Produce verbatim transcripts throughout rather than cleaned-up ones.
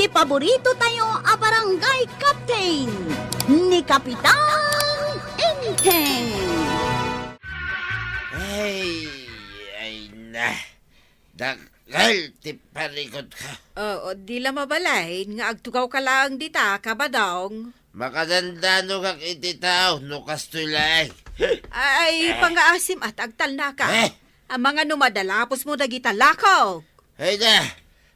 Ti paborito tayo a barangay captain, ni Kapitan Enteng. Ay, ay na. Dakkel ti parikutko. Oo, di la mabalin nga agtugawka laeng dita, Kabadong. Makadandanogak iti tao no kastoy laeng. Ay, pangaasim at agtalnaka. Eh? Amangan no madalapos mo dagita lakok. Ay na,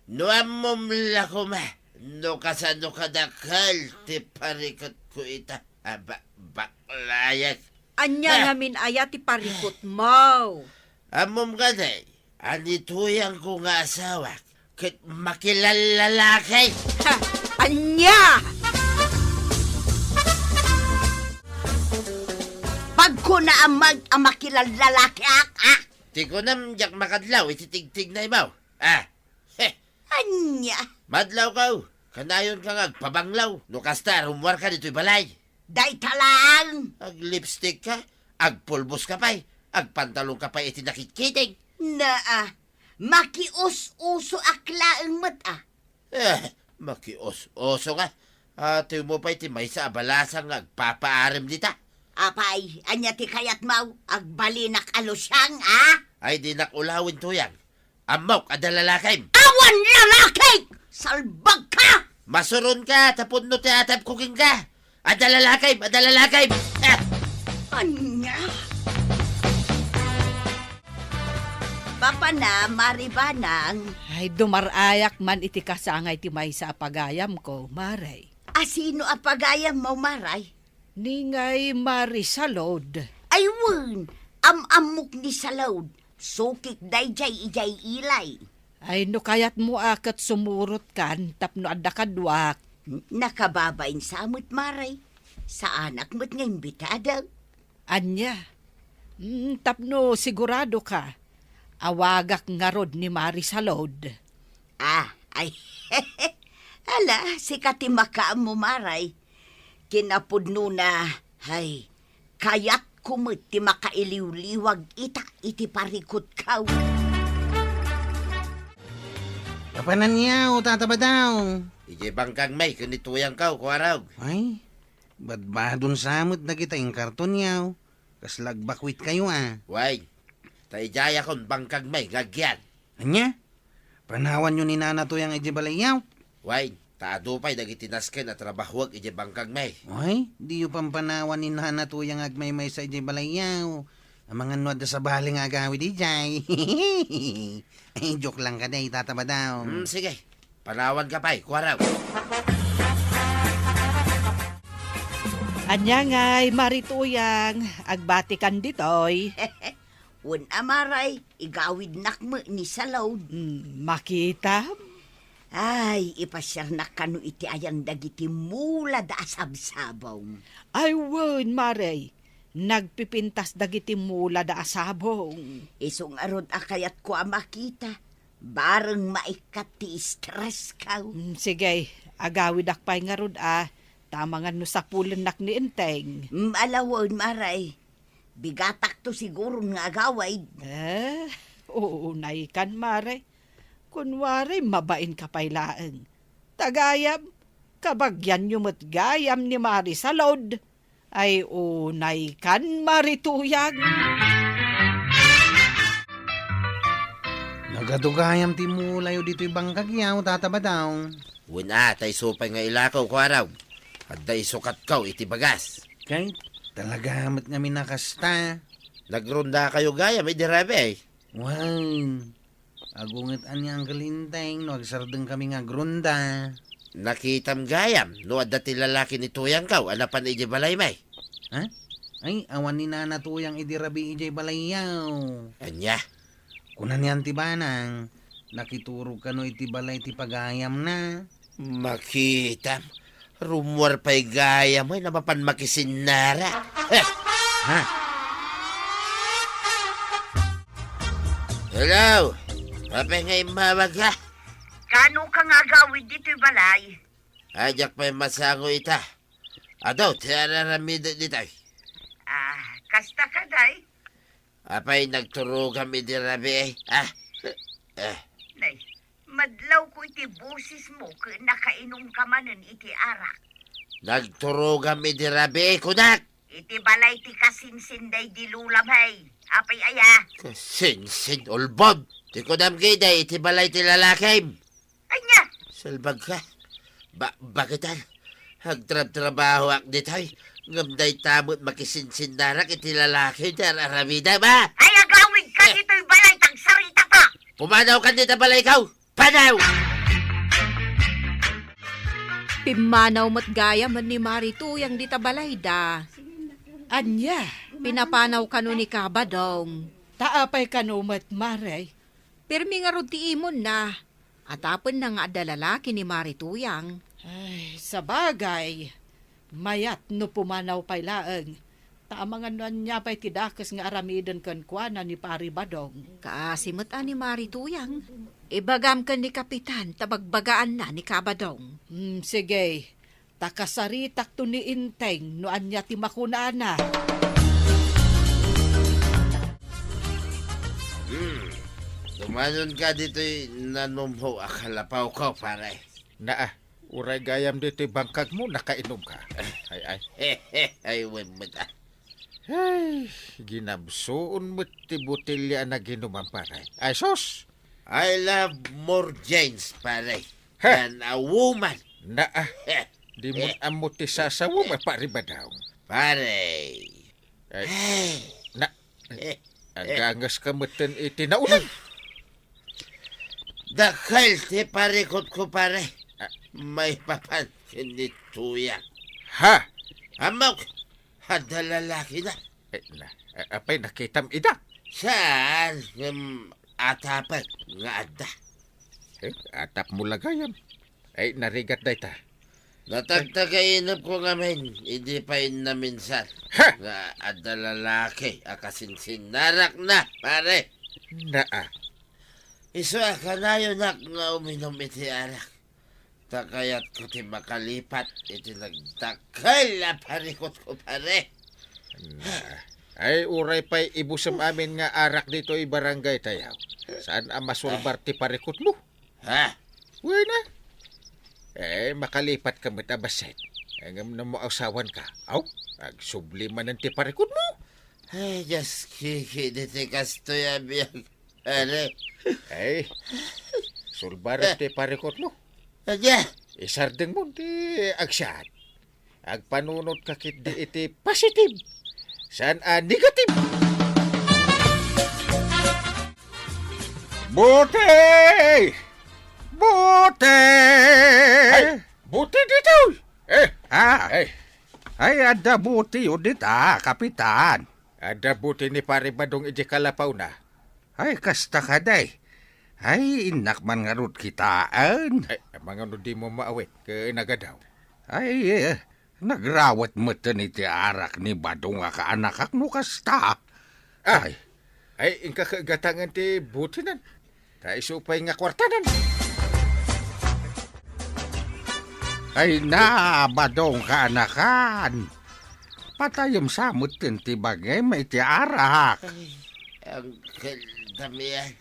no ammom la koma, no kasano kadakkel ti parikutko ita. Ah, ba-, baklayag. Ania ngamin aya ti parikutmo? Ammom kadi, a ni Tuyangko nga asawak, ket makilallalaki. Ha! Ania? Pagkuna a mag-, a makilallalaki, ah, ah? Ti kunam diak makadlaw iti tigtignaymo. Ah, he. Ania? Madlawka, kanayonka nga agpabanglaw. No kasta, rummuarka ditoy balay. Dayta laeng. Ag-lipstick ka, agpulbos ka pay, agpantalon ka pay iti nakitkiting. Naa, makius-usoak laeng met, ah. Eh, makius-uso ka. Atiwmo pay ti maysa a balasang nga agpapaarim dita. Apay, ania ti kayatmo? Agbalinak a lusiang, ah? Ay, dinak ulawen, Tuyang. Ammok, adda lalakim. Awan lalaki! Salbagka! Masuronka, ta pudno ti atebko kenka. Adda lalakim, adda lalakim. Ah! Ania? Papana, Mari Banang. Ay, dumar-ayak man iti kasangay ti maysa a pagayamko, Mare. A sino a pagayammo, Mare? Ni ngay Mari Salud. Ay wen, am-ammok ni Salud. Sukik daydiay idiay ilay. Ay, no kayatmo a ket sumurotkan tapno adda kaduak. N-, nakababain sa met, Mare. Saanak met nga imbitado. Ania? Mm, tapno siguradoka, awagak ngarud ni Mari Salud. Ah, ay. Ala, sika ti makaammo, Mare. Kinapudnona, ay, kayatko met ti makailiwliwag ita iti parikutko. Papananyaw, Tata Badaw. Idiay bangkagmi ken ni Tuyangko, Kuarog. Ay, badbadon sa met dagita inkartonyaw. Kasla agbakwitkayo, a. Wen, ta idiayakon bangkagmi nga agyan. Ania? Panawanyo ni Nana Tuyang idiay balayyaw? Wen, ta adu pay dagiti nasken a trabahuek idiay bangkagmi. Ay, diyo pampanawan ni Nana Tuyang agmaymaysa idiay balayyaw. Amangan no adda sabali nga agawid idiay. Ay, joke lang kadi, Tata Badaw. Hmm, sige. Panawanka pay, Kuarog. Ania ngay, Mari Tuyang, agbatikan ditoy? Wen a, Mare, igawidnak met ni Salud. Hmm, makitam? Ay, ipasiarnak kano iti ayang dagiti mulada a sabsabong. Ay, wen, Mare, nagpipintas dagiti mulada a sabong. Isu ngarud a kayatko a makita. Bareng maikkat ti stressko. Mm, sige, agawidak pay ngarud a, ta amangan no sapulennak ni Enteng. Mm, ala wen, Mare. Bigatakto siguron nga agawid. Eh, uunaykan, Mare. Kunwari, mabainka pay laeng. Ta gayam, kabagianyo met gayam ni Mari Salud. Ay, unaykan, Mari Tuyang. Nagadu gayam ti mulayo ditoy bangkagyaw, Tata Badaw. Wen a, ta isu pay nga ilakaw, Kuarog. Adda isukatko iti bagas. Kay, talaga met ngamin a kasta. Nagrondakayo gayam idi rabii? Wen. Agunget ania, Uncle Enteng, no agsardengkami nga agronda. Nakitam gayam no adda ti lalaki ni Tuyangko a napan idiay balaymi? Ha? Ay, awan ni Nana Tuyang idi rabii idiay balayyaw. Ania? Kuna ni Auntie Banang, nakiturog kano iti balay ti pagayamna. Makitam. Rummuar pay gayam, ay, na mapan makisinnara. Heh! Ha? Hello? Apay nga immawag, ha? Kano ka nga agawid ditoy balay? Ay, diak pay masango ita. Adu ti ar-aramidek ditoy. Ah, kasta kadi? Apay nagturogam idi rabii, ah? Eh. Nay, Madlawko iti bosesmo ket nakainumka manen iti arak. Nagturogam idi rabii, kunak! Iti balay ti kasinsin daydi lolam, hey. Apay aya? Kasinsin, ulbod! Ti kunam gayam iti balay ti lalakim. Ania? Salbagka. Ba, bakit, ah? Agtrabtrabahoak ditoy. Ngem dayta met makisinsinnarak iti lalaki ti ar-aramidem, ah! Ay, agawidka ditoy balay, tagsarita ka! Pumanawkan dita balay, ikaw! Panaw! Pimmanaw met gayam ni Mari Tuyang dita balayda. Ania? Pinapanaw kano ni Kabadong. Ta apay kano met, Mari? Pirmi ngarud ti imonna. Atapenna nga adda lalaki ni Mari Tuyang. Ay, sabagay, mayat no pumanaw pay laeng. Ta amangan no ania pay ti dakes nga aramiden kenkuana ni Pari Badong. Kaasi met a ni Mari Tuyang. Ibagam ken ni Kapitan ta bagbagaanna ni Kabadong. Hmm, sige. Ta kasaritakto ni Inteng no ania ti makunana. Hmm. Dumanonka ditoy nanumho a kalapawko, pare. Naa, uray gayam ditoy bangkagmo, nakainumka. Ay, ay. Ay, wen met, ah. Ay, ginabsuon met ti botelya a naginumam, pare. Ay, sus! I love more gents, pare, Ha? than a woman. Naa, di mo ammo ti sasawam, Pari Badong. Pare. Ay, Ay. na, agangaska metten iti nauneg. Dakkel ti parikutko, pare. Ah. Maipapan ken ni Tuyang. Ha? Ammok, adda lalakina. Eh, na, eh, apay nakitam ida? Saan? Ngem atapek nga adda. Eh, atapmo la gayam. Ay, narigat dayta. Natagtagainepko ngamin, idi pay naminsan Ha! nga adda lalaki a kasinsinnarakna, pare. Naa. Isu a kanayonak nga uminum iti arak. Ta kayatko ti makalipat iti nagdakkel a parikutko, pare. Naa. Ay, uray pay ibusem amin nga arak ditoy barangay tayo. Saan a masulbar ti parikutmo? Ha? Wen a. Eh, makalipat ka met a bassit. Eh, ngem no maasawanka. Aw, agsubli manen ti parikutmo. Ay, Dios, kiki, diti kastoy a biag. Are. Ay, sulbar Eh. ti parikutmo. Anya? Isardengmo ti agsiat. Agpanunot ka ketdi iti positive. Saan a negative. Buti! Buti! Ay, buti ditoy! Eh, Ah, ay. Ay, adda butiyo dita, Kapitan. Adda buti ni Pari Badong iti kalapawna. Ay, kasta kadi. Ay, innak man ngarud kitaen. Ay, amangan no dimo maawit, ket nagadaw. Ay, eh, nagrawet metten iti arak ni Badong a kaanakak no kasta. Ah, Ay. Ay, inka ket gatangen ti butinan. Ta isu pay nga kuartanan. Ay na, Badong kaanakan. Patayem sa metten ti bagim iti arak. Ay, Uncle Damian.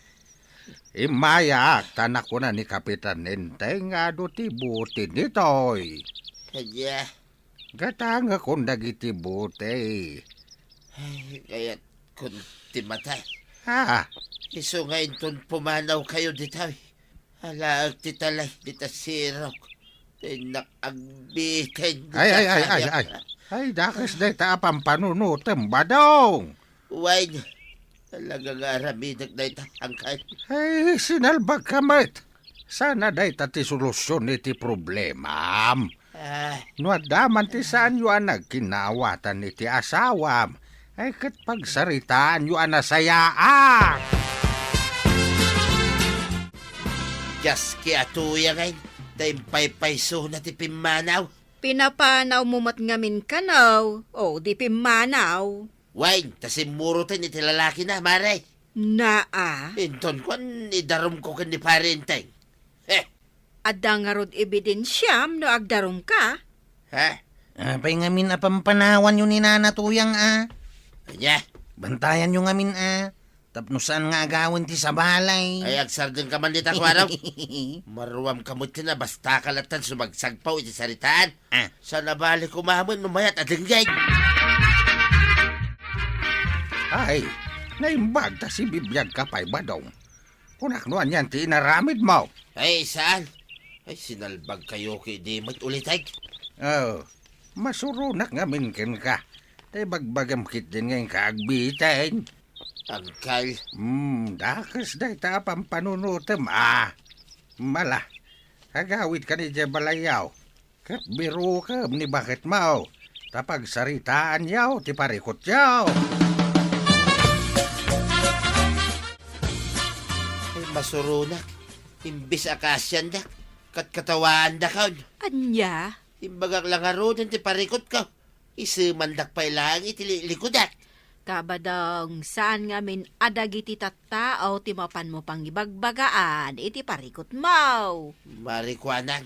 Immayak, ta nakuna ni Kapitan Enteng nga adu ti buti ditoy. Kanya. Gatangekon dagiti buti. Ay, kayat kun ti matay. Ah. Isu nga inton pumanawkayo ditoy. Alaek ti talay dita sirok. Tinnak agbitin Ay, ay, ay, ay, ay. Ay, dakes dayta a pampanunutem, Badong. Wine. Talaga nga aramidek dayta, angkay. Ay, sinalbagka met. Sana dayta ti solusyon iti problemam. Ah. No adda man ti saanyo a nagkinnaawatan iti asawam, ay ket pagsaritaanyo a nasayaat. Dios, kiatuya ngay, ta impaypaysona ti pimmanaw. Pinapanawmo met ngamin kano, o di pimmanaw? Wen, ta simmuroten iti lalakina, mare. Naa. Inton kuan, idarumko ken ni Pari Enteng. Heh. Adda ngarud ebidensiam no agdarumka? Ha? Apay ngamin a pampanawanyo ni Nana Tuyang a? Ania? Bantayanyo ngamin a. Tapno saan nga agawen ti sabali. Ay, agsardengka man dita, kuaro. Maruamka met ken a basta ka lattan sumagsagpaw iti saritaan. Ah. Saan a bali koma met no mayat a denggem. Ay, naimbag ta sibibiagka pay, Badong. Kunak no anian ti inaramidmo. Ay, saan? Ay, sinalbagkayo ket di met ulitek. Oh, masuronak ngamin kenka. Ta ibagbagam ketdin nga inka agbitin. Angkel. Hmm, dakes dayta a pampanunotem, a. Mala, agawidkan idiay balayyo. Ket birukem ni baketmo, ta pagsaritaanyo ti parikutyo. Ay, masuronak. Imbes a kaasiandak, katkatawaandakon. Ania? Imbagak la ngaruden ti parikutko. Isemandak pay laeng iti li-, likudak. Kabadong, saan ngamin a dagiti tattao ti mapanmo pangibagbagaan iti parikutmo. Marikuanang.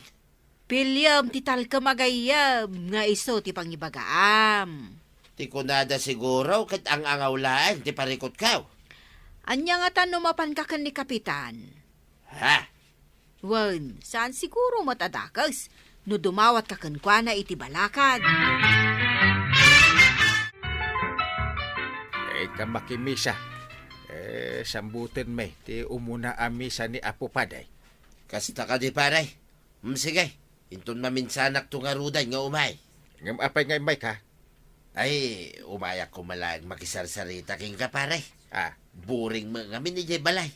Piliem ti talkem a gayyem nga isu ti pangibagaam. Ti kunada siguro ket ang-angaw laeng ti parikutko. Ania ngata no mapanka ken ni Kapitan? Ha? Wen, saan siguro met a dakes no dumawatka kenkuana iti balakad. Ay, ka makimisa. Eh, sambutenmi ti umuna a misa ni Apo Padi. Kasta kadi, pare? Hmm, sige. Inton maminsanakto ngaruden nga umay. Ngem apay nga immayka? Ay, umayak koma laeng makisarsarita kenka, pare. Ah. Boring met ngamin idiay balay.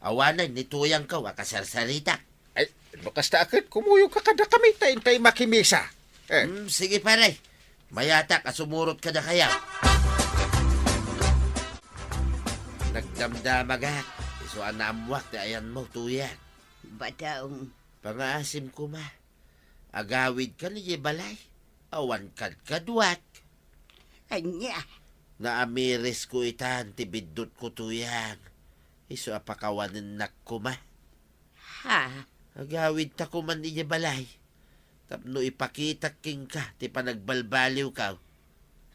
Awanen ni tuyangko a kasarsarita. Ay, no kasta a ket, kumuyogka kadakami ta intay makimisa. Eh. Hmm, sige, pare. Mayatak a sumurot kadakayo. Nagdamdamagak, isu a naammoak ti ayanmo, tuyang. Badong. Pangaasim koma. Agawidka idiay balay. Awan kadkaduak. Ania? Naamirisko itan ti biddutko, tuyang. Isu a pakawanennak koma. Ha? Agawidta koman idiay balay. Tapno ipakitak kenka ti panagbalbaliwko.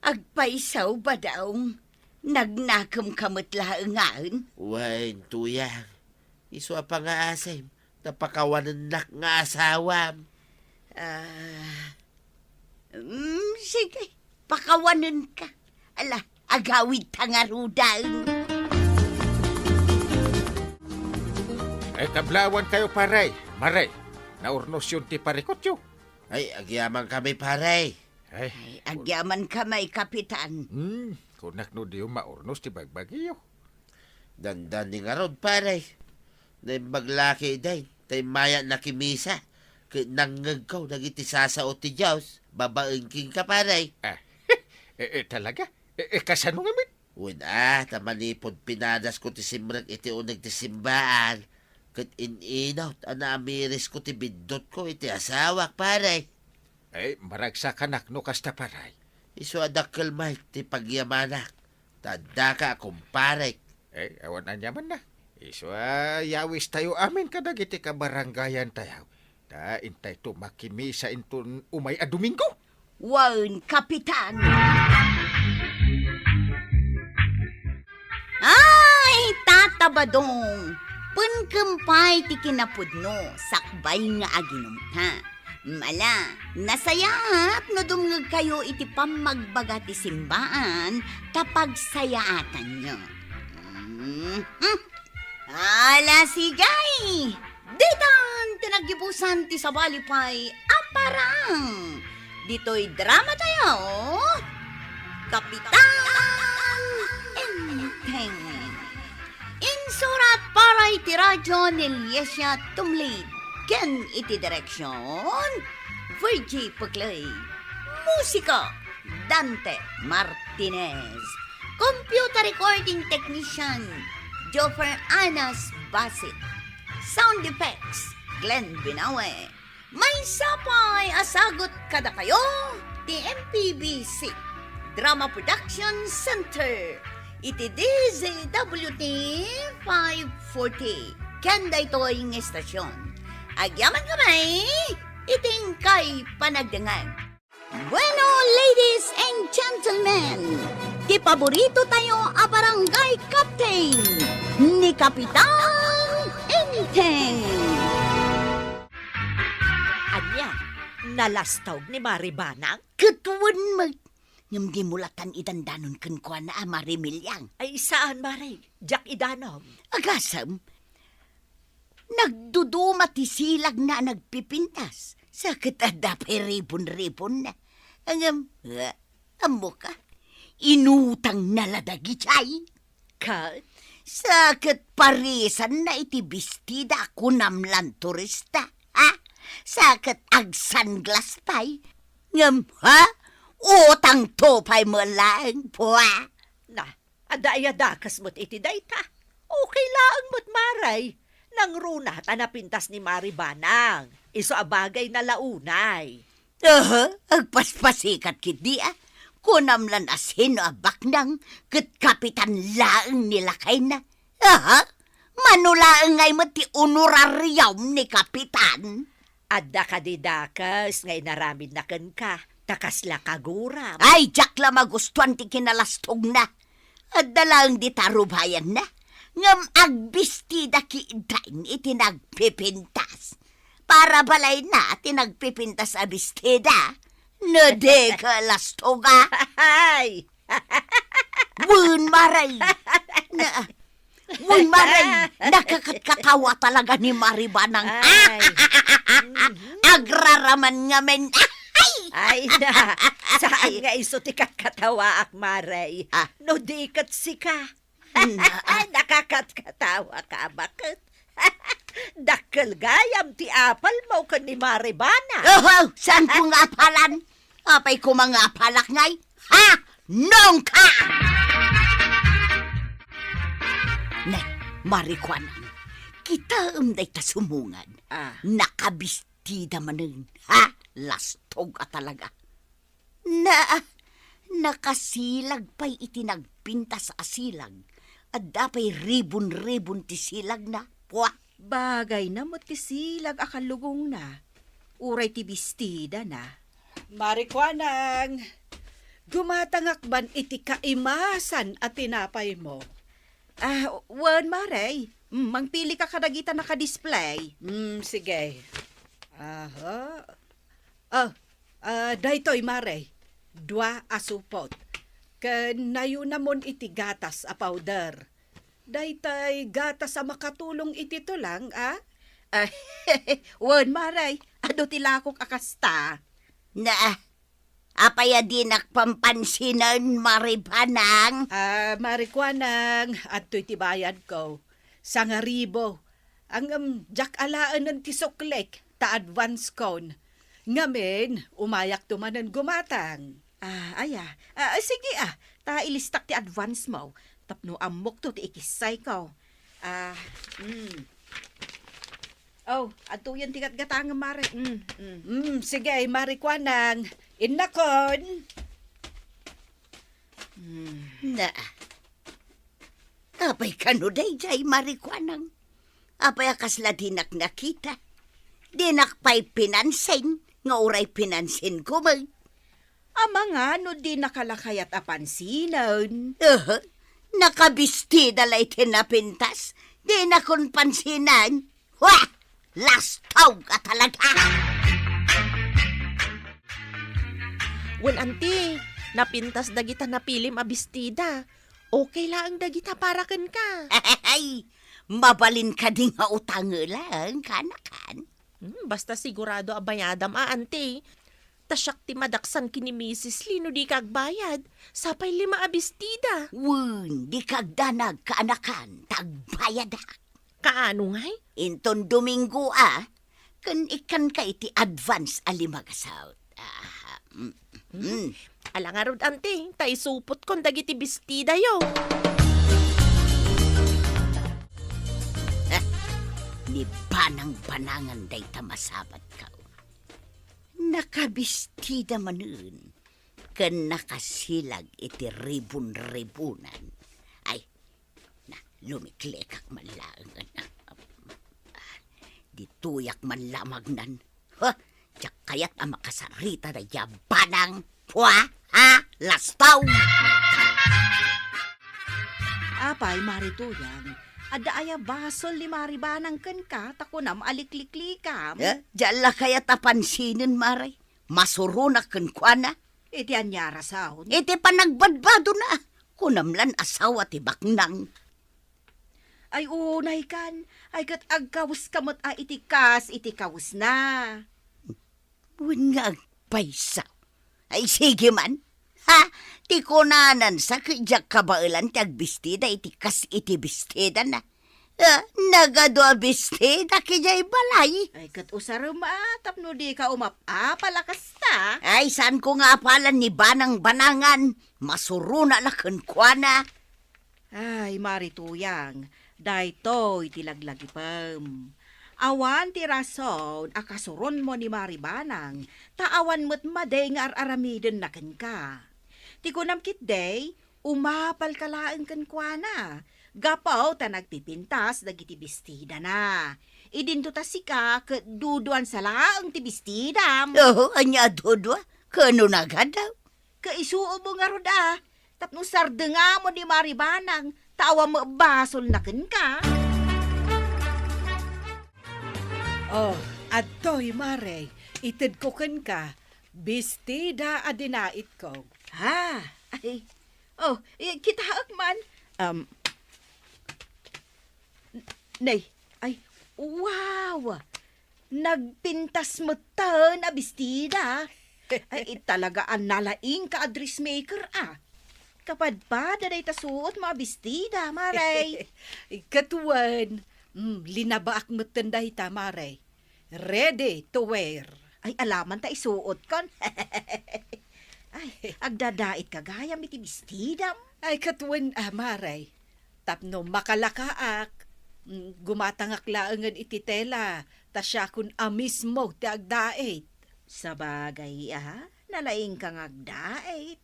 Agpayso, Badong. Nagnakemka met laengen. Wen, tuyang. Isu a pangaasim, ta pakawanennak nga asawam. Ah, mm, sige, pakawanenka. Ala, agawidta ngaruden. Ay, kablawankayo, pare. Mare, naurnosyon ti parikutyo. Ay, agyamankami, pare. Ay. Ay, agyamankami, Kapitan. Hmm, kunak no diyo maurnos ti bagbagiyo. Dandani ngarud, pare. Naimbag la ketdin, ta immayak nakimisa, ket nangngegko dagiti sasao ti Dios babaen kenka, pare. Ah, eh, eh, talaga? Eh, eh, kasano ngamin? Wen a, ta manipud pinadasko ti simrek iti uneg ti simbaan, ket in-inut a naamirisko ti biddutko iti asawak, pare. Ay, maragsakanak no kasta, pare. Isu a dakkel met ti pagyamanak, ta addaka a kumparek. Ay, awan aniamanna. Isu a yawistayo amin kadagiti kabarangayantayo. Ta intayto makimisa inton umay a Domingo. Wen, Kapitan. Ay, Tata Badong, penkem pay ti kinapudno, sakbay nga aginumta. Mala, nasayaat no dumngegkayo iti pammagbaga ti simbaan ta pagsayaatanyo. Mhm. Ala, sige! Ditan ti naggibusan ti sabali pay a parang. Ditoy dramatayo, Kapitan Enteng. Insurat para iti radyo ni Liesia Tumlid ken iti direksyon, Virgie Puclay. Musika, Dante Martinez. Computer recording technician, Joffer Anas Basit. Sound effects, Glenn Binawe. Maysa pay a sagut kadakayo ti M P B C Drama Production Center iti D Z W T five forty. Ken daytoy nga istasyon, agyamankami iti inkay panagdengngeg. Bueno, ladies and gentlemen, Ti paborito tayo a barangay captain, ni Kapitan Enteng. Ania, nalastog ni Mari Banang? Ket wen met. Ngem dimo latan idandanon kenkuana a Mari Miliang. Ay, saan, Mari? Diak idanom. Agasem, nagduduma ti silagna a nagpipintas. Sa ket adda pay ribon-ribonna. Ngem, eh, ammoka, inutangna la dagijay. Ket? Sa ket parisanna iti bestida a kunam lan turista, ha? Sa ket agsanglas pay. Ngem, ha? Utangto pay met laeng, pua. Na, adda aya dakes met iti dayta? Okay laeng met, Mari. Nangruna ta napintas ni Mari Banang. Isu a bagayna la unay. Aha, agpaspasikat ketdi a. Kunam lan a sino a baknang ket kapitan laeng ni lakayna. Aha, mano laeng ngay met ti honorarium ni kapitan? Adda kadi dakes nga inaramidna kenka, ta kasla kaguram. Ay, diak la magustuan ti kinalastogna. Adda laeng dita rubayanna, ngem agbestida ketdin iti nagpipintas. Para balayna ti nagpipintas a bestida, no di kalastoga. Ay! Wen, Mari! Na, wen, Mari! Nakakatkatawa talaga ni Mari Banang. Ay. Agraraman ngamin. Ay! Ay na, saan nga isu ti katkatawaak, Mari? Ah. No di ket sika. Na. Ay, nakakatkatawa ka, baket? Dakkel gayam ti apalmo ken ni Mari Banang. Oho, saanko nga apalan? Apay koma nga apalak ngay? Ha? Nongka! Ne, Mari Kuanang, kitaem dayta sumongan. Ah. Nakabistida manen, ha? Lastog a talaga. Na, nakasilag pay iti nagpintas a silag. Adda pay ribon-ribon ti silagna. Pua! Bagayna met ti silag a kallugongna, uray ti bestidana. Mari Kuanang, gumatangak man iti kaimasan a tinapaymo. Ah, wen, Mari. Mm, mangpilika kadagita nakadisplay. Mm, sige. Aha. Ah, ah, daytoy, Mari. Dua a supot. Ken nayunamon iti gatas a powder. Daytay gatas a makatulong iti tulang, a? Ah, wen, Mari. Adu ti lakok a kasta. Na, apay a dinak pampansinen, Mari Banang? Ah, Mari Kuanang, adtoy ti bayadko. Sangaribo. Ngem, diak alaenen ti suklik, ta advance kon. Ngamin, umayakto manen gumatang. Ah, aya. Ah, sige, ah. Ta ilistak ti advance mo. Tapno ammokto ti ikissayko. Ah, mm. Oh, adtoyen ti gatgatangem, Mari. Mm, mm. Mm, sige, Mari Kuanang. Innakon. Mm. Na. Apay kano dayjay, Mari Kuanang? Apay a kasla dinak nakita? Dinak pay pinansin nga uray pinansin ko met. Amangan no di nakalakayat a pansinen. Aha, nakabistida la iti napintas, dinakon pansinen. Wah! Lastog a talaga! Wen, anti, napintas dagita napilim a bestida. Okay laeng dagita para kenka. Ay, mabalin kadi nga utangela, kanakan? Hmm, basta sigurado a bayadam a, anti. Ta siak ti madaksan ken ni Misis Lee no dika agbayad. Sapay lima a bestida. Wen, dika agdanag, kaanakan, ta agbayadak. Kaano ngay? Inton Domingo a, ken ikkanka iti advance a lima ka saut. Ah, mm, mm. Ala ngarud, anti, ta isupotkon dagiti bestidayo. Eh, ni banang-banangan dayta masabatko. Nakabistida manen ken nakasilag iti ribon-ribonan. Ay, na, lumiklikak man laeng. Ditoyak man lamagnan. Ha? Diak kayat a makasarita dayta banang. Pua? Ha? Lastaw! Apay, Mari Tuyang, adda aya basol ni Mari Banang kenka ta kunam a likliklikam? Eh, diak la kayat a pansinen, Mari. Masuronak kenkuana. Iti ania a rason? Iti panagbadbadona. Kunam lan asawa ti baknang. Ay, unay kan. Ay, ket agkawes ka met a iti kas iti kawesna. Wen nga agpayso. Ay, sige man. Ha? Ti kunanan sa ket diak kabaelan ti agbistida iti kas iti bistidana. Ah, nagadu a bistida idiay balay. Ay, ket usarem a, tapno dika umap-apal a kasta. Ay, saanko nga apalan ni Banang Banangan. Masurona la kenkuana. Ay, Mari Tuyang, daytoy ti laglagipem. Awan ti rason a kasuronmo ni Mari Banang, ta awan met madi nga ar-aramidenna kenka. Ti kunam ketdi, umapalka laeng kenkuana, gapu ta nagpipintas dagiti bestidana. Idinto ta sika ket duduan sa laeng ti bestidam. Oo, ania a dudua? Kano nagadaw? Kaisuomo ngarud a, tapno sardengamo ni Mari Banang, ta awan met basolna kenka. Oh, adtoy, Mare, itedko kenka, bestida a dinaitko. Ha? Ay, oh, i-, kitaek man. Um, n-, nay, ay, wow! Nagpintas metten a bestida. Ay, talaga a nalaingka a dressmaker, ah. Kapadpada dayta suotmo a bestida, Mare. Ket wen, mm, linabaak metten dayta, Mare. Ready to wear. Ay, alaman ta isuotkon. Ay, agdadaitka gayam iti bestidam. Ay, ket wen, ah, Mare. Tapno makalakaak, mm, gumatangak laengen iti tela, ta siakon a mismo ti agdait. Sabagay, a, nalaingka nga agdait.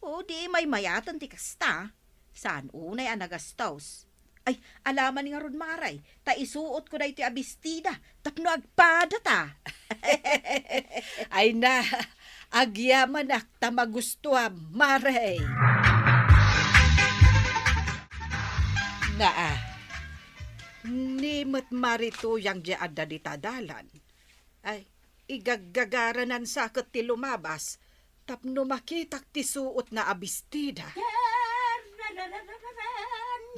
O, di maymayaten ti kasta. Saan unay a nagastos? Ay, alaman ngarud, Mare, ta isuotko daytoy a bestida tapno agpadata. Ay na, agyamanak ta magustuam, Mare. Naa, ni met Mari Tuyang diay adda dita dalan. Ay, igaggagaranan sa ket ti lumabas, tapno makitak ti suotna a bestida.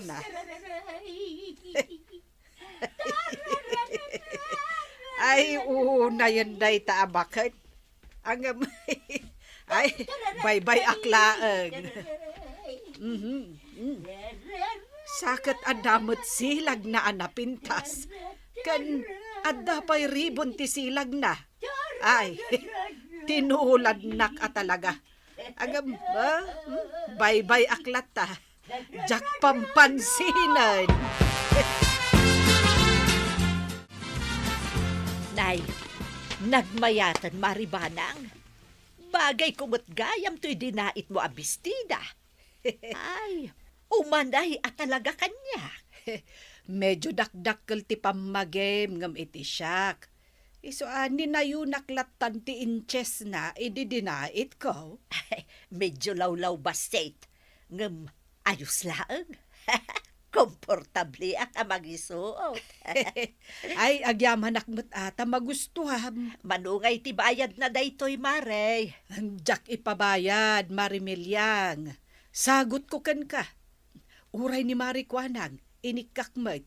Na. Ay, unayen dayta a baket. Ngem, ay, baybay-ak laeng. Mhm, mm. Sa ket adda met silagna a napintas. Ken adda pay ribon ti silagna. Ay, tinuladnak a talaga. Ngem, ah, hmm, baybay-ak latta. Diak pampansinan. Nay, nagmayaten, Mari Banang. Bagayko met gayam toy dinaitmo a bestida. Ay, umanay a talaga kaniak. Medyo dakdakkel ti pammagim ngem iti siak. Isu a, ninayonak lattan ti inchesna idi dinaitko. Medyo lawlawbassit, ngem ayos laeng. Komportableak a mangisuot. Ay, agyamanak met a ta magustuam. Mano ngay ti bayadna daytoy, Mare? Diak ipabayad, Mari Miliang. Sagutko kenka. Uray ni Mari Kuanang, inikkak met.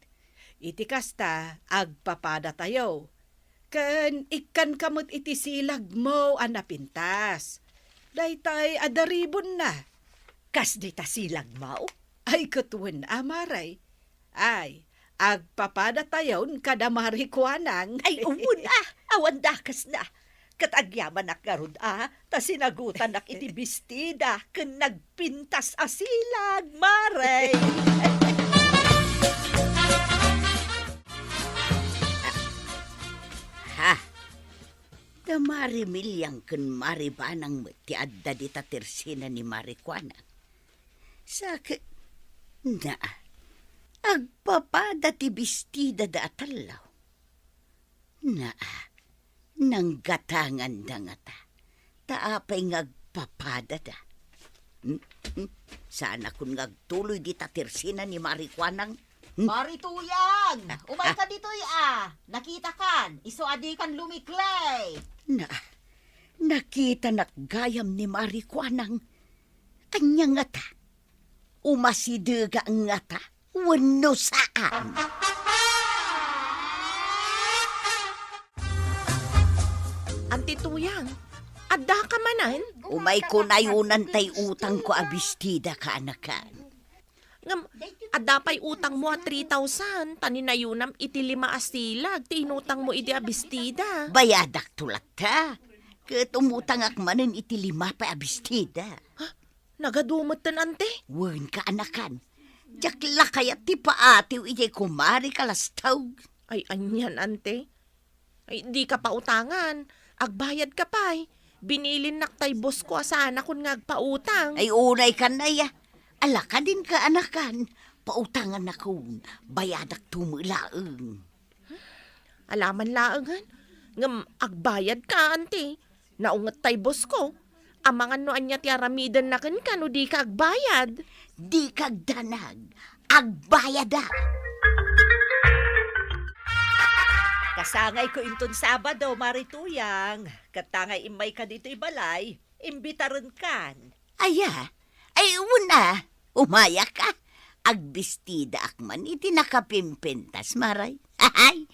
Iti kasta, agpapadatayo. Ken ikkanka met iti silagmo a napintas. Daytay adda ribonna. Kas dita silagmo? Ay, ket wen a, Mare. Ay, agpapadatayon kada Mari Kuanang. Ay, wen a, awan dakesna. Ket agyamanak ngarud a, ta sinagutanak iti bestida ken nagpintas a silag, Mare. Ha? Da Mari Miliang ken Mari Banang met ti adda dita tersina ni Mari Kuanang. Sa ket, naa, agpapada ti bestidada a tallo. Naa, nanggatanganda ngata, ta apay nga agpapadada? Hmm? Hmm? Saanakon nga agtuloy dita tersena ni Mari Kuanang. Hmm? Mari Tuyang! Ah, umayka ah. Ditoy, a. Nakitakan, isu a dikan lumikli. Na, nakitanak gayam ni Mari Kuanang. Ania ngata? Umasidega ngata wenno saan? Anti Tuyang, addaka manen? Umayko nayunan tay utangko a bestida, kaanakan. Ngem, adda pay utangmo a three thousand, ta ni nayunam iti lima a silag ti inutangmo idi a bestida. Bayadakto latta. Ket umutangak manen iti lima pay a bestida. Ha? Nagadu metten, ante? Wen, kaanakan. Diak la kayat ti paatiw idiay kumare kalastog. Ay, anian, ante? Ay, dika pautangan. Agbayadka pay. Binilinnak tay boss ko a saanakon nga agpautang. Ay, unay kan, aya. Ala kadin, kaanakan. Pautangannakon. Bayadakto met laeng. Alaman laengen. Ngem agbayadka, ante. Naunget tay boss ko. Amangan no ania ti aramidenna kenka no dika agbayad. Dika agdanag. Agbayadak. Kasangayko inton Sabado, Mari Tuyang. Ket ta ngay immayka ditoy balay, imbitarenkan. Aya? Ay, wen a, umayak a. Agbestidaak man iti nakapimpintas, Mari. Ay,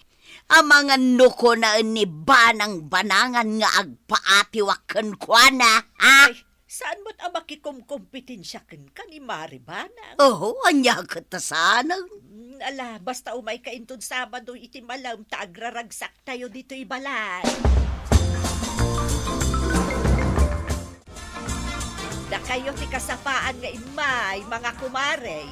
amangan no kunaen ni Banang Banangan nga agpaatiwak kenkuana, ha? Ay, saan met a makikomkompetensia kenka ni Mari Banang? Oho, ania ket ta saanen? Mm, ala, basta umayka inton Sabado iti malem ta agraragsaktayo ditoy balay. Dakayo ti kasapaan nga immay, mga kumare.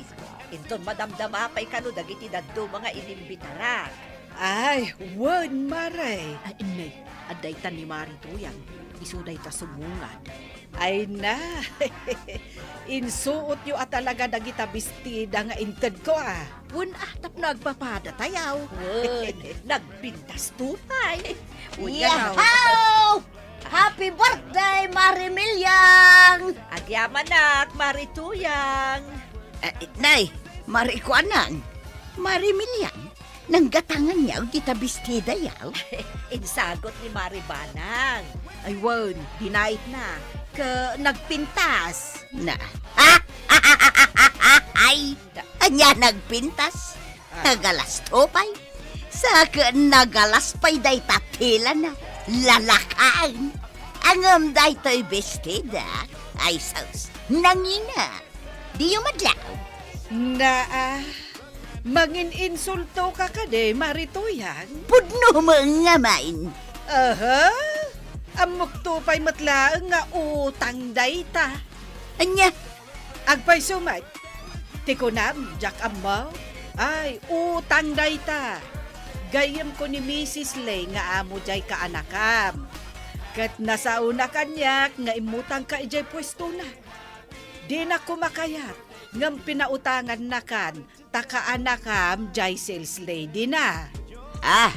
Inton madamdama pay kano dagiti dadduma nga inimbitarak. Ay, wen, Mari. Ay, inay, adda itan ni Mari Tuyang. Isu dayta sumungad. Ay na, insuotyo a talaga dagita bestida nga intedko, a. Wen, a, tapno agpapadatayaw. Wen, nagpintasto pay. Wen, Yahoo! Happy birthday, Mari Miliang! Agyamanak, Mari Tuyang. Eh, nay, Mari Kuanang, Mari Miliang, nanggatanganyaw dita bestidayaw? Insagut ni Mari Banang. Ay, wen, dinait na. Ke nagpintas. Na. Ay, ania nagpintas? Ah. Nagalas to pay. Saka nagalas pay dayta tilana. Lalakaan. Ngem daytoy bestida. Ay, sus. Nangina. Diyo madlaw. Naa. Mangin-insultoka kadi, Mari Tuyang? Pudno met ngamin. Aha. Ammok to pay met laeng nga utang dayta. Ania? Agpayso met. Ti kunam, diak ammo. Ay, utang dayta. Gayyemko ni Misis Lay nga amo diay kaanakam. Ket nasaona kaniak nga immutangka idiay puestona. Dina koma kayat ngem pinautangannakan ta kaanakam diay sales lady na. Ah,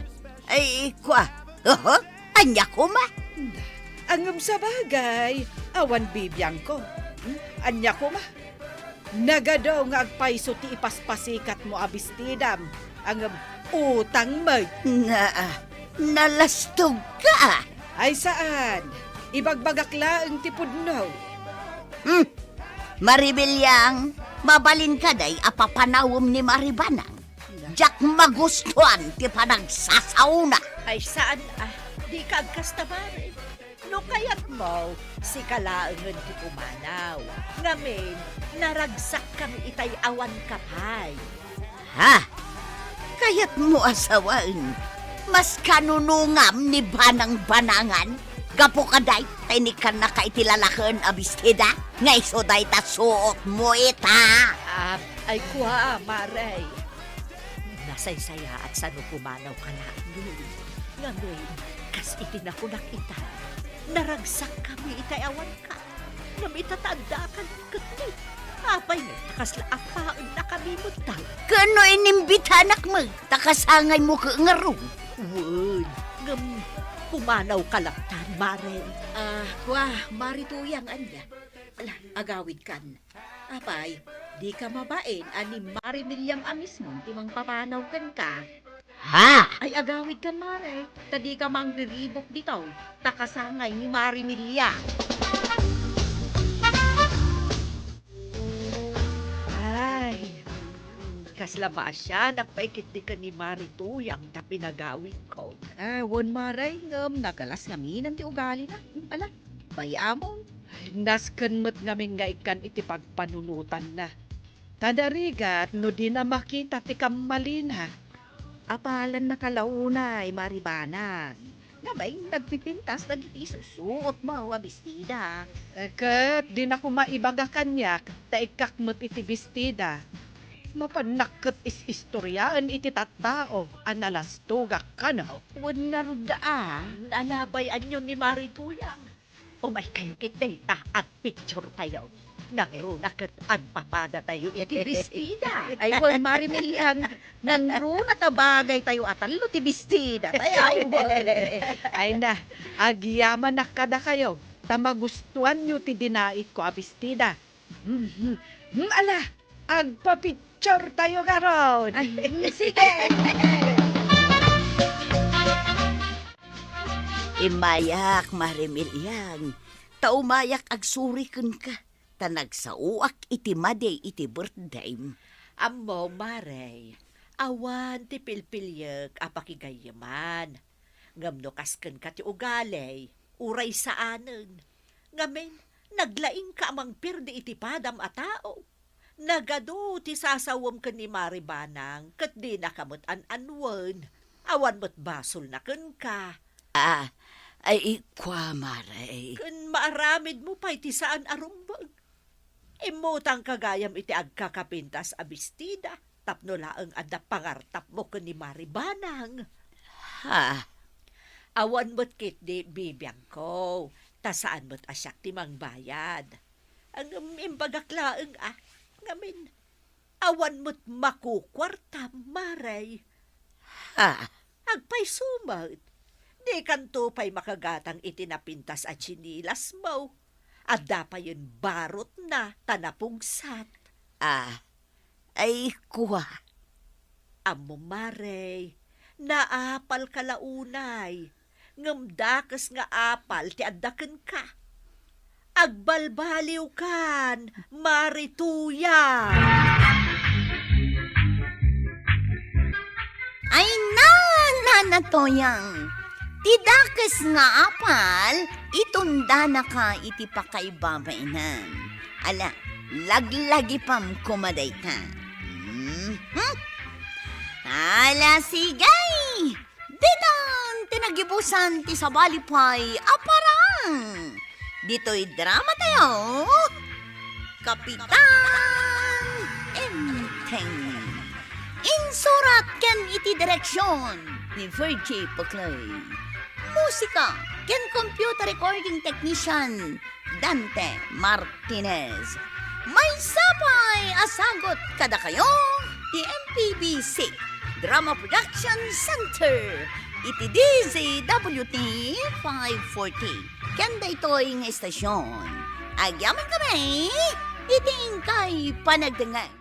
ay, kua. Oho, ania koma? Ngem sabagay, awan bibiangko. Hmm? Ania koma? Nagadu nga agpayso ti ipaspasikatmo a bestidam, ngem utang met. Naa, nalastogka. Ay saan, ibagbagak laeng ti pudno. Hmm, Mari Miliang, mabalin kadi a papanawem ni Mari Banang. Diak magustuan ti panagsasaona. Ay saan, a, dika agkasta, Mari. No kayatmo, sika laengen ti pumanaw. Ngamin, naragsakkami itay awanka pay. Ha? Kayatmo a sawen, mas kanunongam ni Banang Banangan? Gapu kadi ta inikkannaka iti lalaken a bestida nga isu dayta suotmo ita. Ah, ay kua, Mari. Nasaysayaat sano pumanawka laengen. Ngamin, kas iti nakunak ita, naragsakkami itay awanka. Ngem ita ta addaakan ketdi. Apay ngay ta kasla appaennakami metten? Ken no inimbitanak met, ta kasangaymo ket ngarud? Wen, ngem pumanawka latta, Mari. Ah, kua, Mari Tuyang, ania? Ala, agawidkan. Apay, dika mabain a ni Mari Miriam a mismo ti mangpapanaw kenka? Ha? Ay, agawidkan, Mare. Ta dika mangriribuk ditoy. Ta kasangay ni Mari Miriam. Ay, kasla masianak pay ketdi ken ni Mari Tuyang ta pinagawidko. Ah, wen, Mare, ngem nagalas ngamin ti ugalina. Ala, bay-amon. Nasken met ngamin nga ikkan iti pagpanunotanna. Ta narigat no dina makita ti kammalina. Apalannaka la unay, Mari Banang. Ngem nagpipintas dagiti isusuotmo a bestida. Eh, ket dina koma ibaga kaniak ta ikkak met iti bestida. Mapannak ket is-istoriaen iti tattao a nalastogak kano. Wen ngarud a, nalabay-anyo ni Mari Tuyang. Umaykayo ket dayta, agpicturetayo. Nangruna ket agpapadatayo iti bestida. Ay, wen, Mari Miriam, nangruna ta bagaytayo a tallo ti bestida. Ay, ay, ay na, agyamanak kadakayo, ta magustuanyo ti dinaikko a bestida. Mhm. Hmm, ala, agpapicturetayo ngarud. Ay, sige. Immayak, Mari Miriam, ta umayak agsuri kenka, ta nagsaoak iti madi iti birthdayem. Ammom, Mare, awan ti pilpiliek a pakigayyeman. Ngem no kas kenka ti ugali, uray saanen. Ngamin, naglaingka a mangpirdi iti padam a tao. Nagadu ti sasawem ken ni Mari Banang, ket dinaka met an-anuen. Awan met basolna kenka. Ah, ay, kua, Mare. Ken maaramidmo pay ti saan a rumbeng. Immutangka gayam iti agkakapintas a bestida, tapno laeng adda pangartapmo ken ni Mari Banang. Ha? Awan met ketdi bibiangko, ta saan met a siak ti mangbayad. Ngem imbagak laeng a, ngamin, awan met makukuartam, Mare. Ha? Agpayso met. Dikanto pay makagatang iti napintas a tsinilasmo. Adda payen barotna ta napugsat. Ah, ay, kua. Ammom, Mare, naapalka la unay, ngem dakes nga apal ti adda kenka. Agbalbaliwkan, Mari Tuyang! Ay na, Nana Tuyang! Ti dakes nga apal, itundanaka iti pakaibabainam. Ala, laglagipam koma dayta. Mhm. Ala, sige! Ditan ti nagibusan ti sabali pay a parang. Ditoy drama tayo, Kapitan Enteng. Insurat ken iti direksyon ni Virgie Puclay. Musika ken computer recording technician Dante Martinez. Maysa pay a sagut kadakayo ti M P B C Drama Production Center iti D Z W T five forty. Ken daytoy nga istasyon, agyamankami iti inkay panagdengngeg.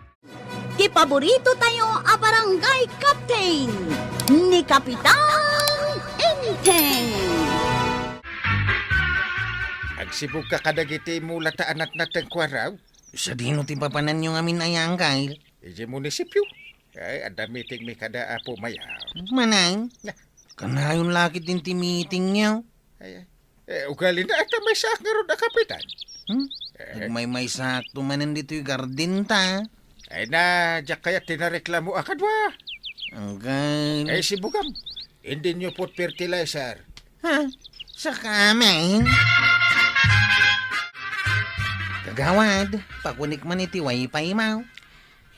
Ti paborito tayo a barangay captain, ni Kapitan Enteng. Agsibugka kadagiti mulata a natnateng kuaraw? Sadino ti papananyo ngamin aya, Angkel? Idiay munisipyo. Ay, adda meeting mi kada Apo Mayor. Manang? Na. Kanayon lakit din ti meeting niyo. Ay, ay. Eh, ugalina ta maysaak ngarud a kapitan. Hmm? Eh. Nagmaymaysaakto manen ditoy garden ta. Ay na, diak kayat ti nareklamo a kadua. Anggan. Eh, sibugam. Hindi niyo put fertilizer. Ha? Sa kamin? Kagawad, pakunik man iti wifi mo.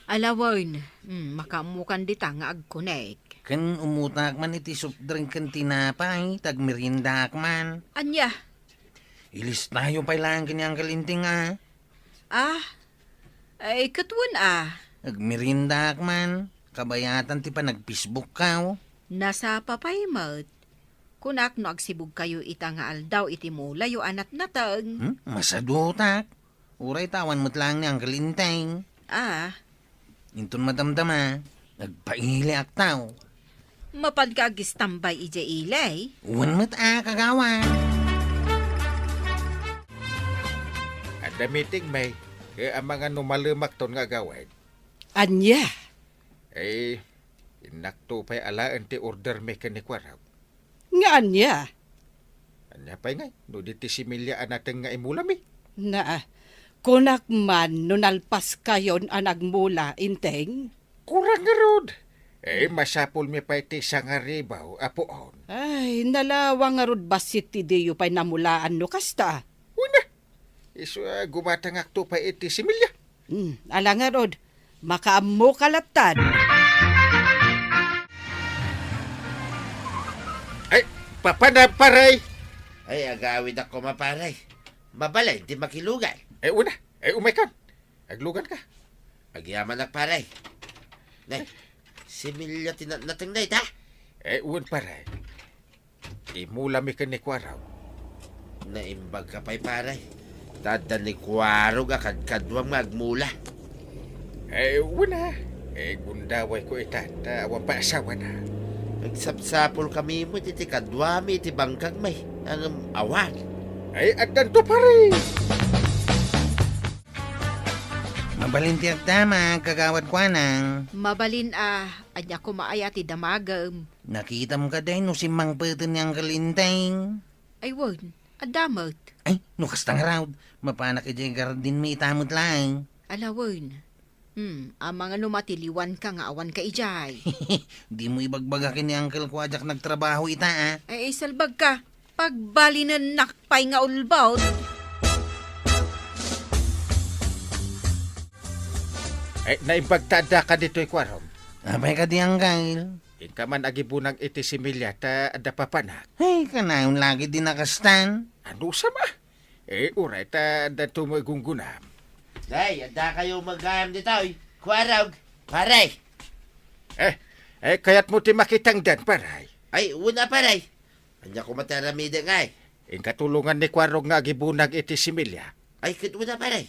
Alawen, mm, makaammokan dita nga agkonek. Ken umutak man iti soft drink ken tinapay, tagmeriendaak man. Ania? Ilistayo pay laeng ken ni Uncle Enteng, a. Ah, ay, ket wen, a. Agmeriendaak man, kabayatan ti panag-Facebook kaw. Nasapa pay met. Kunak no agsibugkayo ita nga aldaw iti mulayo a natnateng. Hmm? Masadutak. Uray ta awan met laeng ni Uncle Enteng. Ah. Inton madamdama, agpailiak taw. Mapanka agistambay idiay ili? Wen met a, kagawad. Adda meeting, May. Kaya amangan no malemakton nga agawid. Ania? Eh, innakto pay alaen ti order mi ken ni Kuarog. Nga ania? Ania pay ngay, no di ti similya a nateng nga imulami? Naa, kunak man no nalpaskayon a nagmula, Enteng? Kurang ngarud. Eh, masapul mi pay ti sangaribaw a puon. Ay, nalawang ngarud bassit ti diyo pay namulaan no kasta. Una, isu a gumatangakto pay iti similya. Hmm, ala ngarud, makaammo ka lattan. Ay, papanam, paray! Ay, agawidak koma, paray. Mabalin ti makilugan. Eh, una. Eh, umaykan. Aglugan ka. Agyamanak, paray. Nay, similya ti na-, nateng dayta? Eh, wen, paray. Imulami ken ni Kuarog. Naimbag ka pay, paray. Ta adda ni Kuarog a kadkaduam nga agmula. Eh, wen a. Eh, gundawayko ita, ta awan pay asawana. Agsapsapulkami met iti kaduami iti bangkag, May. Ngem awan. Ay, addanto, paray. Mabalin ti agdamag, Kagawad Kuanang. Mabalin a, ania koma aya ti damagem? Nakitam kadi no simmangpeten ni Uncle Enteng? Ay wen, adda met. Ay, no kasta ngarud, mapanak idiay gardenmi ita met laeng. Ala wen. Hmm, amangan no matiliwanka nga awanka idiay. Dimo ibagbaga ken ni Uncle ko a diak nagtrabaho ita, a? Ay, ay, salbagka. Pagbalinennak pay nga ulbod. Eh, naimbag ta addaka ditoy, Kuarog. Apay kadi, Uncle? Inka man agibunag iti similya ta adda papanak. Ay, kanayon lagi di nakastan. Ano sama? Eh, uray ta adda tumo gunggunam. Day, adda kayo magayam ditoy. Kuarog, paray. Eh, eh, kayat mo ti makitangdan, paray. Ay, una, paray. Ania koma ti aramidek ngay? Inka tulongan ni Kuarog nga agibunag iti similya. Ay, ket una, paray.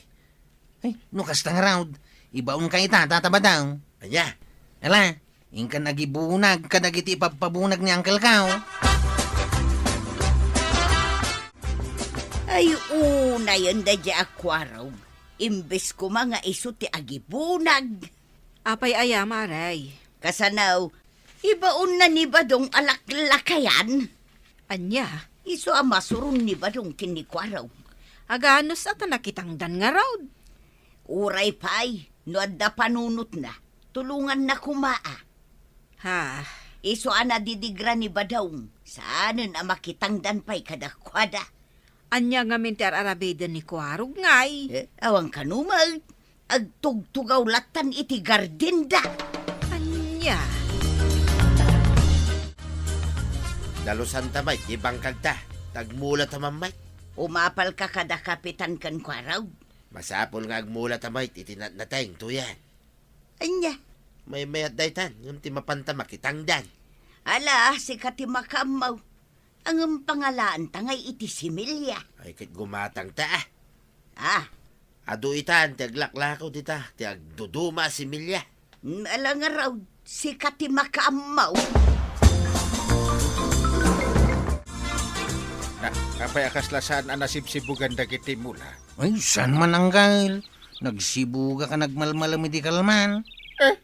Ay, no kasta ngarud, ibaonka ita, Tata Badong. Ania? Ala, inkan agibunag kadagiti ipabpabunag ni Uncle ko. Ay, unayen daydiay a Kuarog. Imbes koma nga isu ti agibunag. Apay aya, Maray? Kasano, ibaonna ni Badong a laklakayan. Ania? Isu a masuron ni Badong ken ni Kuarog. Aganus a ta nakitangdan ngarud. Uray pay, no adda panunotna, tulonganna koma a. Ha? Isu a nadidigra ni Badong, saanen a makitangdan pay kadakuada. Ania ngamin ti ar-arabiden ni Kuarog ngay? Eh, awan kano met. Agtugtugaw lattan iti gardenda. Ania? Dalusanta met ti bangkagta, ta agmulata man met. Umapalka kada kapitan ken Kuarog. Masapul nga agmulata met iti natnateng tuyen. Ania? Maymayat daytan, ngem ti mapanta makitangdan. Ala, sika ti makaammo. Ngem pangalaanta ngay iti similya. Ay, ket gumatangta, a. Ah. Adu itan ti aglaklako dita, ti agduduma a similya. Mm, ala ngarud, sika ti makaammo. Na, apay a kasla saan a nasibsibugan dagiti mula? Ay, saan man, Uncle. Nagsibugak a nagmalmalem iti kalman. Eh?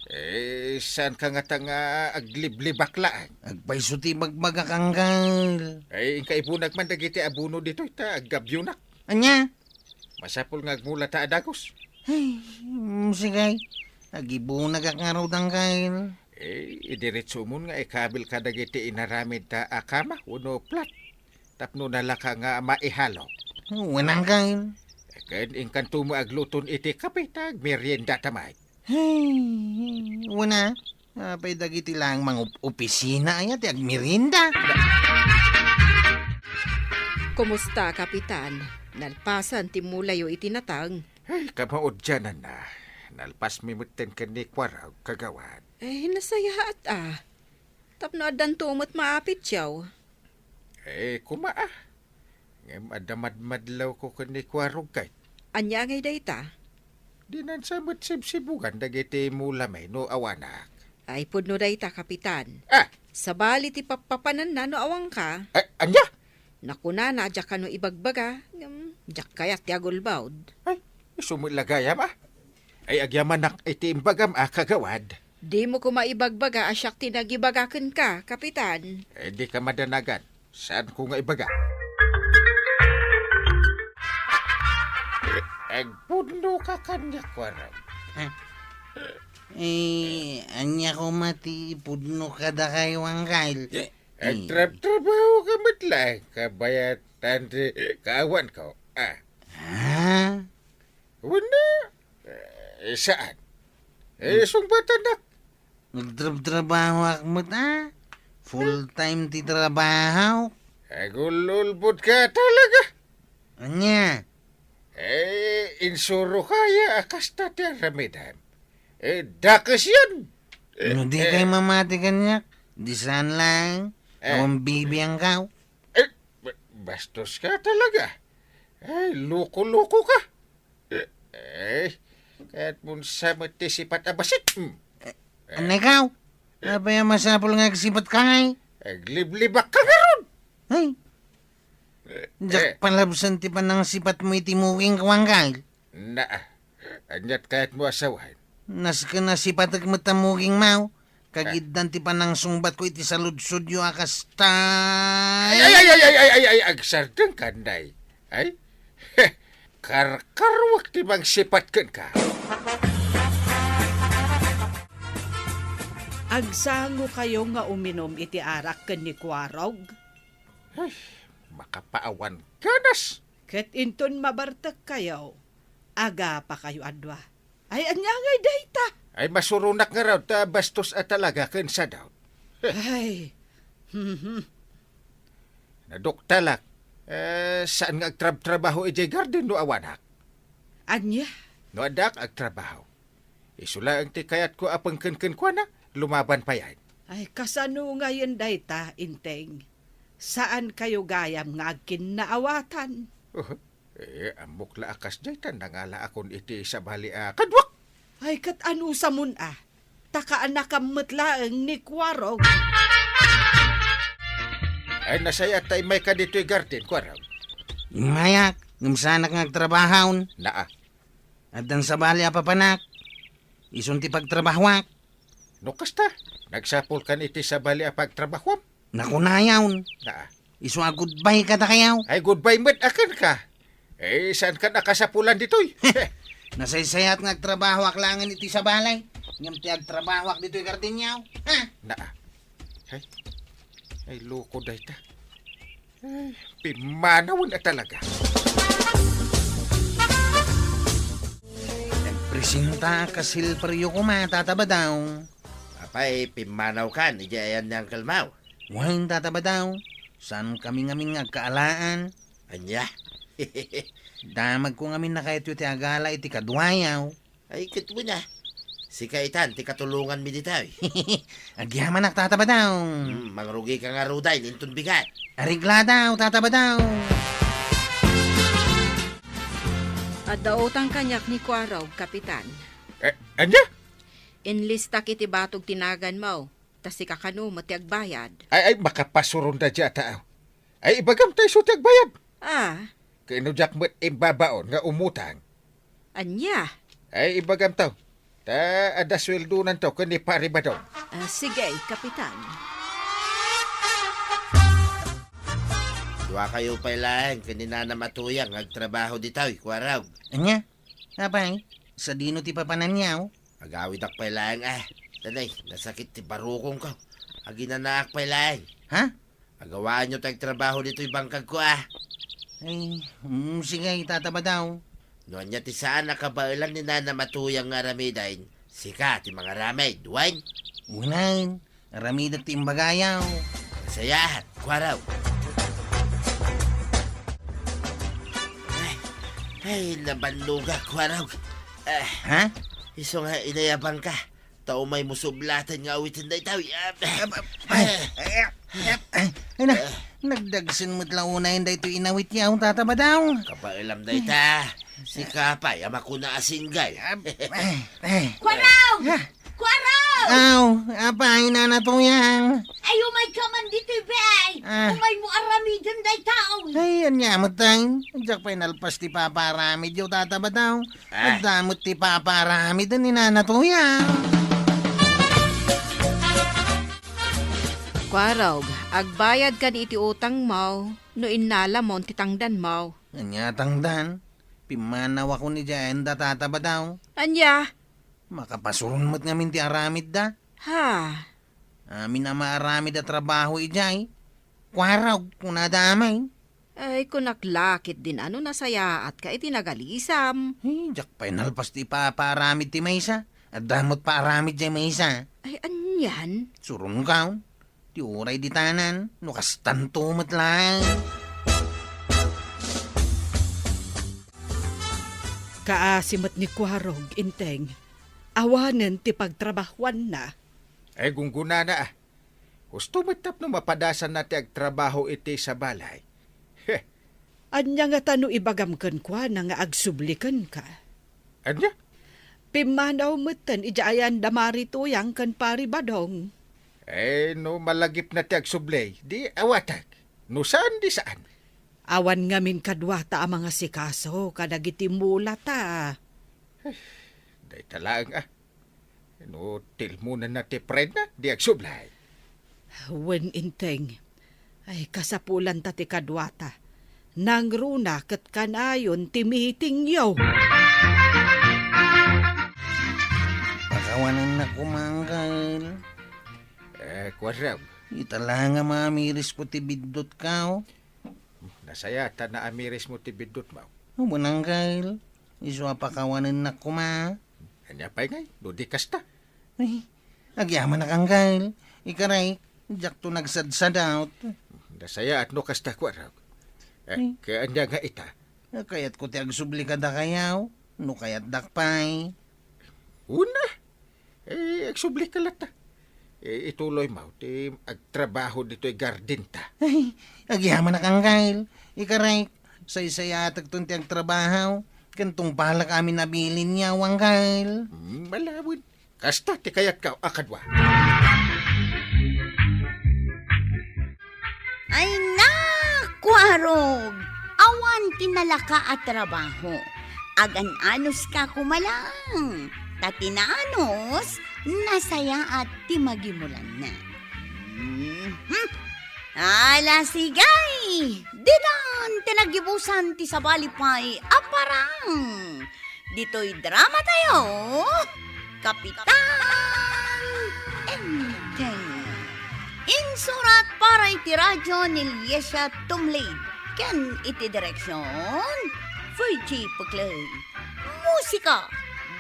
Eh, saan ka ngata nga agliblibak laeng? Agpayso ti ibagbagak, Uncle. Ay, inka ibunag man dagiti abono ditoy ta aggabyunak. Ania? Masapul nga agmulata a dagus. Ay, mm, sige. Agibunagak ngarud, Uncle. Eh, idiretsomon nga ikabilka dagiti inaramidta a kama wenno plat tapno nalaka nga maihalo. Wen, Uncle. Ken inkanto met agluton iti kape ta agmeriendata met. Hey, wen a, apay dagiti laeng mangopisina aya ti agmerienda? Kumusta, Kapitan? Nalpasan ti mulayo iti nateng? Ay, kamaudiananna. Nalpasmi metten ken ni Kuarog, Kagawad. Ay, nasayaat a. Tapno addanto met maapityo. Eh, koma a. Ngem adda madmadlawko ken ni Kuarog kay. Ania ngay dayta? Dinan sa met sibsibugan dagiti mulami no awanak. Ay, pudno dayta, Kapitan. Ah! Sabali ti pappapananna no awanka. Ay, ania? Nakunana, diak kano ibagbaga, ngem diak kayat ti agulbod. Ay, isu met la gayam, ah. Ay, agyamanak iti imbagam, ah, kagawad. Dimo koma ibagbaga a siak ti nagibaga kenka, Kapitan. Eh, dika madanagan. Saanko nga ibaga. Eh, agpudno ka kaniak, Kuarog. Eh, ania koma ti pudno kadakayo, Angkel? Eh, agtrabtrabaho ka met laeng, kabayatan ti kaawanko. Ah. Ah? Wenno, eh, saan? Eh, hmm, sungbatanak. Nagtrabtrabahoak met, ah. Full time ti trabaho. Agul-ulbod ka talaga. Ania? Eh, insuro kaya a kasta ti aramidem. Eh, dakes yan. Eh, no di eh, kay mamati kaniak, di saan lang. Eh. Awan bibiangkaw. Eh, ba-, bastos ka talaga. Ay, loko-loko ka. Eh, kaya't mo sa met ti sipat a bassit. Hmm. Eh, ania ikaw? Apay a masapul nga agsipat ka ngay? Agliblibak ka ngarud. Ay, eh, diak eh, palabsen ti panangsipatmo iti mugingko, Angkel. Naa, ania't kayatmo a sawen? Nasken a sipatek met a mugingmo. Kagiddan ti panangsungbatko iti saludsodyo a kasta. Ay, ay, ay, agsardengka, nay. Ay, karkaruak ti mangsipat kenka. Agsangokayo nga uminum iti arak ken ni Kuarog? Ay, makapaawan ganas. Ket inton mabartekkayo, agapakayo a dua. Ay, ania ngay dayta? Ay, masuronak ngarud ta bastos a talaga ken sadaw. Ay. Mhm. Naduktalak. Eh, saan nga agtrabtrabaho idiay garden no awanak? Ania? No addak agtrabaho. Isu laeng ti kayatko a pengken kenkuana, lumaban payen. Ay, kasano ngayen dayta, Inteng? Saankayo gayam nga agkinnaawatan? Uh, eh, ammok la a kasdiay ta nangalaakon iti sabali a kaduak. Ay, ket anusamon a? Ta kaanakam met laeng ni Kuarog. Ay, nasayaat ta immayka ditoy garden, Kuarog. Immayak, ngem saanak nga agtrabahon. Naa. Addan sabali a papanak. Isun ti pagtrabahoak. No kasta, nagsapulkan iti sabali a pagtrabahoam. Nakunayon. Naa. Isu a goodbye kadakayo. Ay, goodbye met a kenka. Eh, saankan a kasapulan ditoy? Nasaysayaat nga agtrabahoak laengen iti sabali. Ngem ti agtrabahoak ditoy gardenyo. Ha? Naa. Ay, ay, loko dayta. Ay, pimmanawen a talaga. Nagpresenta a kasilperyo koma, Tata Badaw. Apay, pimmanawkan idiay ayan ni Uncle Mau? Wen, Tata Badaw, saankami ngamin nga agkaalaan. Ania? Damagko ngamin a kayatyo ti agala iti kaduayo. Ay, ket wen a. Sika itan ti katulonganmi ditoy. Agyamanak, Tata Badaw. Hmm, mangrugika ngaruden inton bigat. Areglado, Tata Badaw. Adda utang kaniak ni Kuarog, Kapitan. Eh, ania? Inlistak iti batog ti naganmo, ta sika kano met ti agbayad. Ay, ay, makapasuron daydiay a tao. Ay, ibagam ta isu ti agbayad. Ah. Ken no diak met imbabaon nga umutang. Ania? Ay, ibagamto. Ta adda sueldonanto ken ni Pari Badong. Ah, sige, Kapitan. Duakayo pay laeng ken ni Nanam a Tuyang nga agtrabaho ditoy, Kuarog. Ania? Apay, sadino ti papananyo? Agawidak pay laeng, a. Danay, nasakit ti barukongko. Aginanaak pay laeng. Ha? Agawaanyo ti agtrabaho ditoy bangkagko, a. Ay, mm, sige, Tata Badaw. No ania ti saan a kabaelan ni Nanam a Tuyang nga aramiden, sika ti mangaramid, wen? Unayen, aramidek ti imbagayo. Nasayaat, Kuarog. Ay, ay, nabannogak, Kuarog. Ah, ha? Isu nga inayabangka. Ta umaymo sublaten nga awiten daytoy. Ah, ah, ah, ah, ah, ay na. Ah. Nagdagsen met la unayen daytoy inawit yaw, Tata Badaw. Kabaelam dayta. Sika pay a makuna a single. Ah, eh, eh. Kuarog! Ah. Kuarog! Aw, apay, Nana Tuyang? Ay, umayka man ditoy, bay. Ah. Umaymo aramiden dayta, oy. Ay, ania met, tay? Diak pay nalpas ti papaaramidyo, Tata Badaw. Ah. Adda met ti papaaramiden ni Nana Tuyang. Kuarog, agbayadka iti utangmo no innalamon ti tangdanmo. Ania tangdan? Pimmanawakon idiay ayan da, Tata Badaw. Ania? Makapasuron met ngamin ti aramidda. Ha? Amin a maaramid a trabaho idiay. Kuarog, kunada amay. Ay, kunak la ketdin a no nasayaatka iti nagalisam. Ay, diak pay nalpas ti ipapaaramid ti maysa. Adda met paaramid diay maysa. Ay, anian? Suronkaw. Ti uray ditanan, no kastanto met laeng. Kaasi met ni Kuarog, Inteng. Awanen ti pagtrabahuanna. Ay, gunggonana, ah. Husto met tapno mapadasanna ti agtrabaho iti sabalay. Heh. Ania ngata no ibagam kenkuana nga agsubli kenka? Ania? Pimmanaw metten idiay ayan da Mari Tuyang ken Pari Badong. Eh, no malagipna ti agsubli, di awatek. No saan, di saan. Awan ngamin kaduata a mangasikaso kadagiti mulata. Eh, dayta laeng, ah. No tilmonenna ti friendna, di agsubli. Wen, Inteng. Ay, kasapulanta ti kaduata. Nangruna ket kanayon ti meetingyo. Pakawanennak koma, Angkel. Eh, Kuarog. Ita la nga maamiris ko ti biddutko. Nasayaat a naamirismo ti biddutmo. Wen, Angkel. Isu a pakawanennak koma. Ania pay ngay, no di kasta? Ay, agyamanak, Angkel. Ikarek, diakto nagsadsadaot. Nasayaat no kasta, Kuarog. Eh, Ay. Kaya ania nga ita? Kayatko ti agsubli kadakayo, no kayatdak pay. Una, eh, agsubli ka latta. Eh, ituloymo ti agtrabaho ditoy gardenta. Ay, agyamanak, Angkel. Ikarek, saysayaatekton ti agtrabaho. Ken tungpalak amin a bilinyo, Angkel. Hmm, malawen. Kasta ti kayatko a kadua. Ay, naku, Arog! Awan ti nalaka a trabaho. Agan-anuska koma laeng. Ta ti naanus, nasayaat ti magimulanna. Mhm. Ala, sige! Ditan ti naggibusan ti sabali pay a parang. Ditoy drama tayo, Kapitan Enteng. Insurat para iti radyo ni Liesia Tumlid ken iti direksyon, Virgie Puclay. Musika,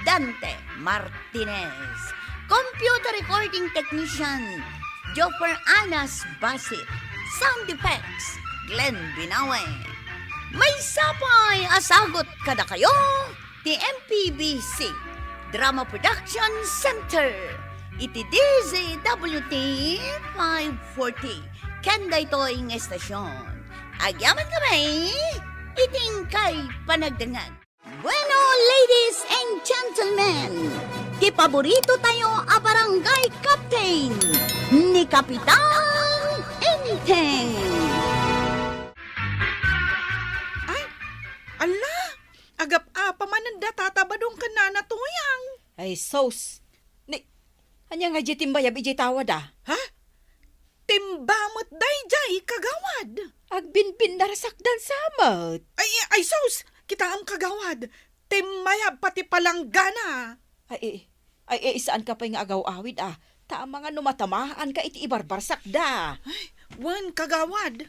Dante Martinez. Computer recording technician, Joffer Anas Basit. Sound effects, Glenn Binawe. Maysa pay a sagut kadakayo ti M P B C Drama Production Center iti D Z W T five forty ken daytoy nga estasyon. Agyamankami iti inkay panagdengngeg. Bueno, ladies and gentlemen, ti paborito tayo a barangay captain, ni Kapitan Enteng. Ay, ala, agap-apa manen da Tata Badong ken Nana Tuyang. Ay, sus. Ni, ania nga di timbayab iti tawad, a? Ha? Timba met daydiay, kagawad. Agbinbindarsak dansa met. Ay, ay, sus! Kitaem, kagawad. Timmayab pati palanggana. Ay, eh, ay, eh, saanka pay nga agaw-awid, a? Ta amangan no matamaanka iti ibarbarsakda. Ay, wen, kagawad.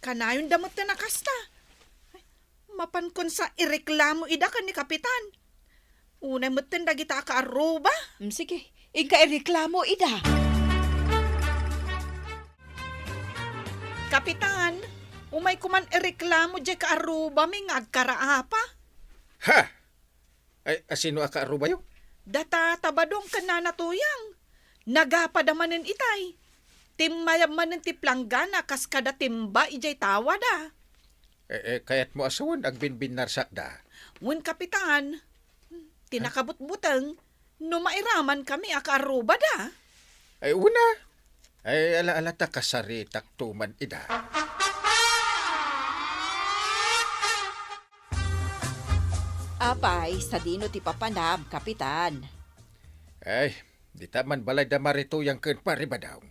Kanayon da met ti nakasta. Ay, mapankon sa ireklamo ida ken ni Kapitan. Unay metten dagita a kaarruba. Mm, sige, inka ireklamo ida. Kapitan, umay koman ireklamo diay kaarrubami nga agkaraapa. Ha? Ay, asino a kaarrubayo? Data Tabadong ken Nana Tuyang. Nagapada manen itay. Timmayab manen ti planggana kas kada timba idiay tawada. Eh, eh, kayatmo a sawen, agbinbinnarsakda? Wen, Kapitan. Ti nakabutbuteng, no mairaman kami a kaarrubada. Ay, una. Ay, ala-ala ta kasaritak tuman ida. Apay, sadino ti papanam, Kapitan? Ay, dita man balay da Mari Tuyang ken Pari Badong.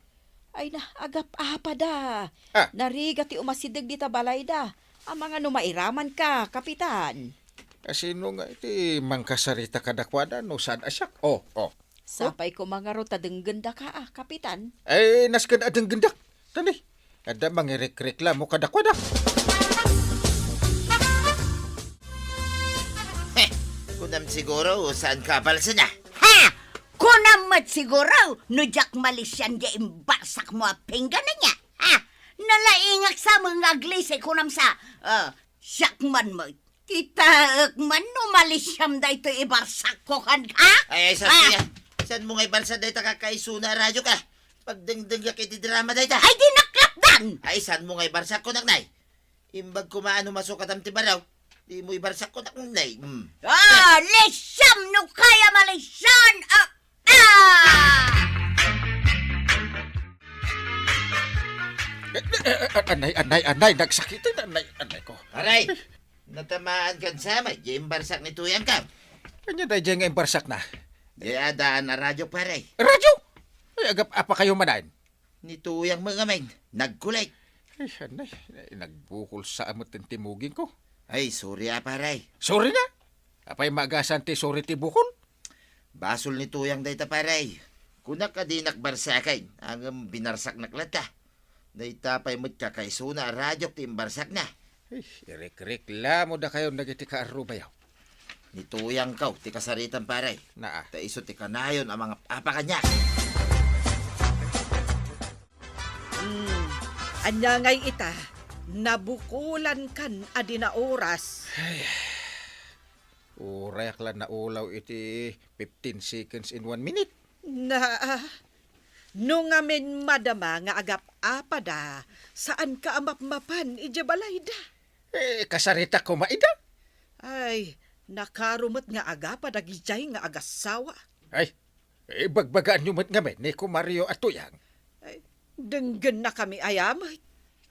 Ay na, agap-apada. Ah. Narigat ti umasideg dita balayda. Amangan no mairamanka, Kapitan. Asino nga iti mangkasarita kadakuada no saan a siak? Oh, oh. Sapay koma ngarud ta denggenda ka, ah, Kapitan. Ay, nasken a denggendak. Tani, adda mangirikreklamo kadakuada. Heh, kunam siguro, saan ka balsana? Ha! Kunam met siguro, no diak malisian diay imbarsakmo a pinggan ania. Ha! Nalaingak sa met nga aglisi, kunam sa. Ah, siak man met. Kitaek man no malisiam daytoy ibarsakko kenka? Ay, ay, saan Ah! Yan? Saanmo nga ibarsak dayta kakaisuna a radioka? Pagdengdengyak iti drama dayta. Ay, di naklapdan! Ay, saanmo nga ibarsak, kunak, nay? Imbag koma no masukatam ti baro, dimo ibarsak, kunak, nay. Hmm. Ah, lisiam no kayam a lisian! Ah! Ah! Eh, eh, eh, anay, anay, anay, nagsakit, anay, anay ko. Aray! Natamaan kan samay, diay imbarsak ni Tuyang kam. Ania daydiay nga imbarsakna? Diay adaan a radyo, pare. Radyo? Ay, agap-apa kayo manen? Ni Tuyang met ngamin, nagkulik. Ay, anay, nagbukol sa amot ti timuging ko. Ay, sorry a, pare. Sorry na? Apay magasaan ti sorry ti bukol? Basol ni Tuyang dayta, pare. Kunak a dinak barsaken, ngem binarsaknak latta. Dayta pay met kakaisuna a radiok ti imbarsakna. Ay, irikreklamo dakayo dagiti kaarrubayo. Ni Tuyang kaw ti kasaritam, pare. Naa. Ta isu ti kanayon a mangap-apa kaniak. Hmm, ania ngay ita, nabukolankan a di naoras. Ay, urayak la naulaw iti fifteen seconds in one minute. Na, no ngamin madama nga agap-apada, saanka a mapmapan idiay balayda? Eh, kasaritak koma ida. Ay, nakaro met nga agapa dagidiay nga agassawa. Ay, ibagbagaanyo met ngamin ni Kumario a Tuyang. Ay, denggennakami aya met.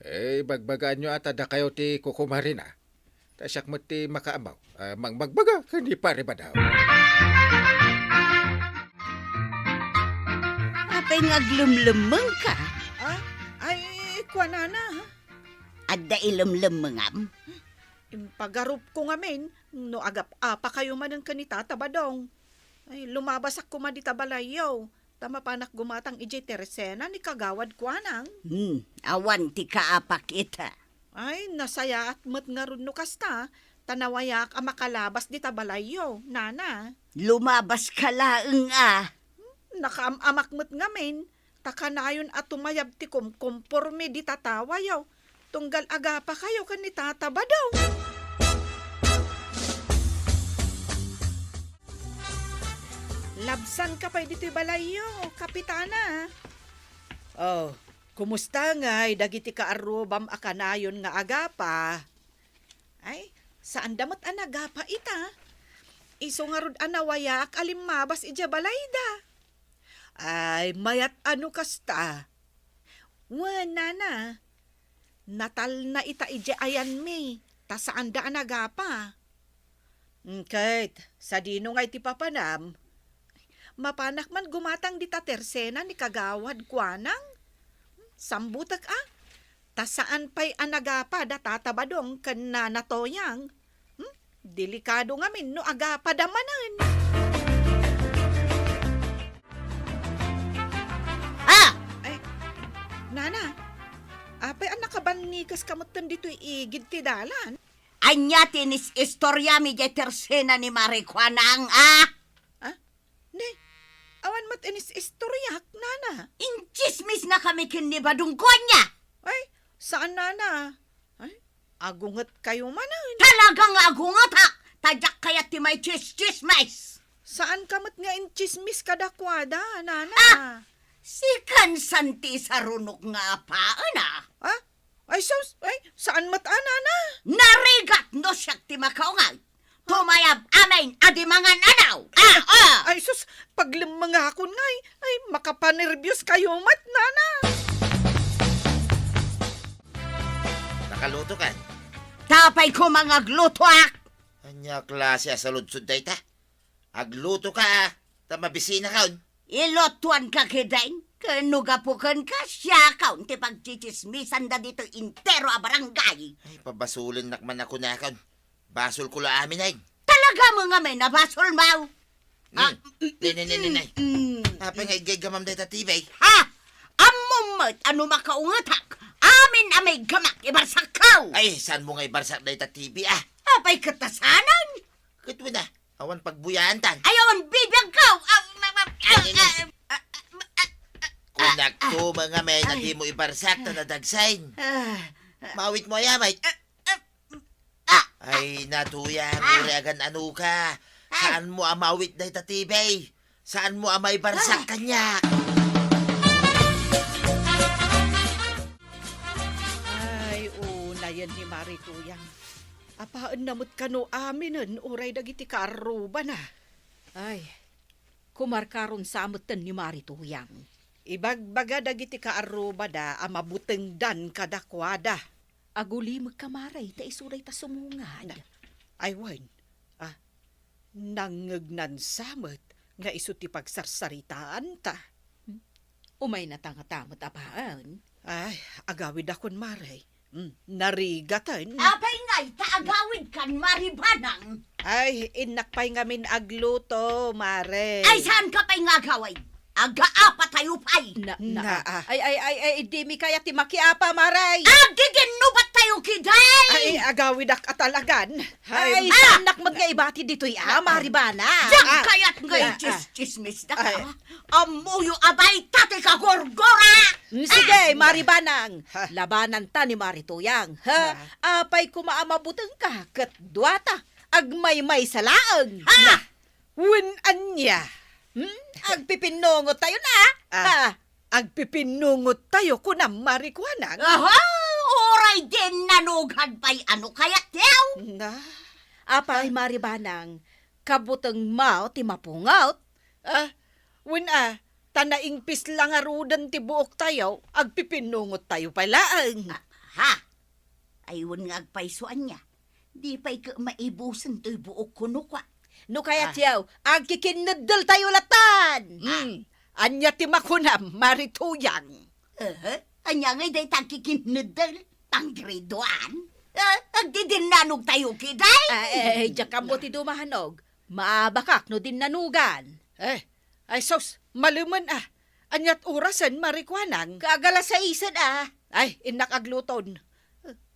Eh, ibagbagaanyo a ta dakayo ti kukumarina. Ta siak met ti makaammo a mangmagbaga ken ni Pare Badaw. Apay nga aglemlemmengka? Ah, ay, kuanana. Adda ilemlemmengam? Impagarupko ngamin no agap-apa kayo manen ken ni Tata Badong. Ay, lumabasak koma dita balayyo, ta mapanak gumatang idiay tersena ni Kagawad Kuanang. Hmm, awan ti kaapak ita. Ay, nasayaat met ngarud no kasta, ta nawayaak a makalabas dita balayyo, nana. Lumabaska laeng a. Hmm, nakaam-amak met ngamin, ta kanayon a tumayab ti kumkomporme dita tawayo, tunggal agapa kayo ken ni Tata Badong. Labsanka pay ditoy balayyo, Kapitana. Oh, kumusta ngay dagiti kaarrubam a kanayon nga agapa? Ay, saanda met a nagapa ita. Isu ngarud a nawayaak a limmabas idiay balayda. Ay, mayat a no kasta. Wen, nana, natalna ita idiay ayanmi, ta saanda a nagapa. Mm, ket, sadino ngay ti papanam? Mapanak man gumatang dita tersena ni Kagawad Kuanang? Sambutek a, ta saan pay a nagapa da Tata Badong ken Nana Toyang. Hmm? Delikado ngamin no agapada manen. Ah! Ay, nana, apay a nakabannikas ka metten ditoy igid ti dalan? Ania ti inis-istoriami diay tersena ni Mari Kuanang, ah? Ah? Ne, awan met inis-istoriak, nana. Intsismisnakami ken ni Badong, ania? Ay, saan, nana. Ay, agunget kayo manen. Talaga nga agungetak, ta diak kayat ti maitsistsismis. Saan ka met nga intsismis kadakuada, nana? Ah! Sikan san ti sarunok nga apaen, a? Ha? Ay, sus, ay, saan met a, nana? Narigat no siak ti makaungay. Tumayab amin a di mangan-anaw. Ah, ah. Ay, sus, paglemmengakon ngay. Ay, makapanerbios kayo met, nana. Nakaluto kan? Apay koma nga aglutoak. Ania klase a saludsod dayta? Agluto ka, a, ta mabisina kan. Ilutuan ka kidin, ken no gapu kenka, siakon ti pagtsitsismisan dagitoy entero a barangay. Ay, pabasolennak man a kunakon. Basolko la amin, ay. Talaga met nga may nabasol, maw? Hmm. Ah, ne, ne, ne, ne, ne. Mm. Apay nga igaygamam dayta T V? Ha? Ammom met a no makaungetak, amin a may gamak ibarsakko. Ay, saan mo nga ibarsak dayta T V, a? Apay ket ta saanen? Ket wen a, awan pagbuyaantan. Ay, awan bibiagko. Ah, ma, ma, ah, ah, ah, ah, ah, kunakto, ah, mga men, a di mo ibarsak ta nadagsen. Ah, ah. Mawit mo aya, Mike. Ah, ah, ah. Ay, natuya, ah, uray agan-anoka. Ah. Saan mo a mawit dayta T V? Saan mo a maibarsak kaniak? Ay, unayen ni Mari Tuyang. Apaenna met kano aminen uray dagiti kaarrubana. Ay, kumarkaron sa metten ni Mari Tuyang. Ibagbaga dagiti kaarrubada a mabutengdan kadakuada. Agulimekka, Mari, ta isu dayta sumungad. Na, ay, wen. Ah, nangngegnan sa met nga isu ti pagsarsaritaanta. Hmm? Umaynata ngata met apaen. Ay, agawidakon, Mari. Hmm, narigaten. Apay ngay ta agawidkan, Mari Banang? Ay, innak pay ngamin agluto, Mari. Ay, saanka pay nga agawid? Agaapatayo pay. Na, na, na, ah. Ay, ay, ay, ay, dimi kayat ti makiapa, Mari. Aggiginnubattayo, kiday! Ay, agawidak a talagan. Ay, ay, ah! Saannak met nga ibati ditoy, a, ah, Mari Banang. Diak, ah, kayat nga, ah, ah, itsismisda ka. Ay. Ammoyo a dayta ti kagurgura! Mm, sige, ah, Mari Banang. Ha? Labananta ni Mari Tuyang, ha? Ah. Apay koma a mabutengka, ket duata, agmaymaysa laeng. Ha? Na, wen ania? Hmm? Agpipinnungottayo na, ah. Ah. Agpipinnungottayo, kunam, Mari Kuanang? Aha! Uray dinnanugad pay, ano kayat, yaw? Na? Apay, ah, Mari Banang, kabutengmo ti mapungot? Ah, wen a, ta naingpis la ngaruden ti buoktayo, agpipinnungottayo pay laeng. Ah, ha? Ay, wen nga agpayso ania? Di pay ket maibusen toy buokko no kua. No kayat, ah, yaw, agkikinneddeltayo latan! Hmm. Ania ti makunam, Mari Tuyang? Eh, ania ngay dayta agkikinneddel? Panggraduan? Eh, agdidinnanogtayo, kiday? Ah, eh, eh, diak ammo ti dumahanog. Maabakak no dinnanugan. Eh, ay sus, malemen a. Aniat orasen, Mari Kuanang? Kaagala saisen a. Ay, innak agluton.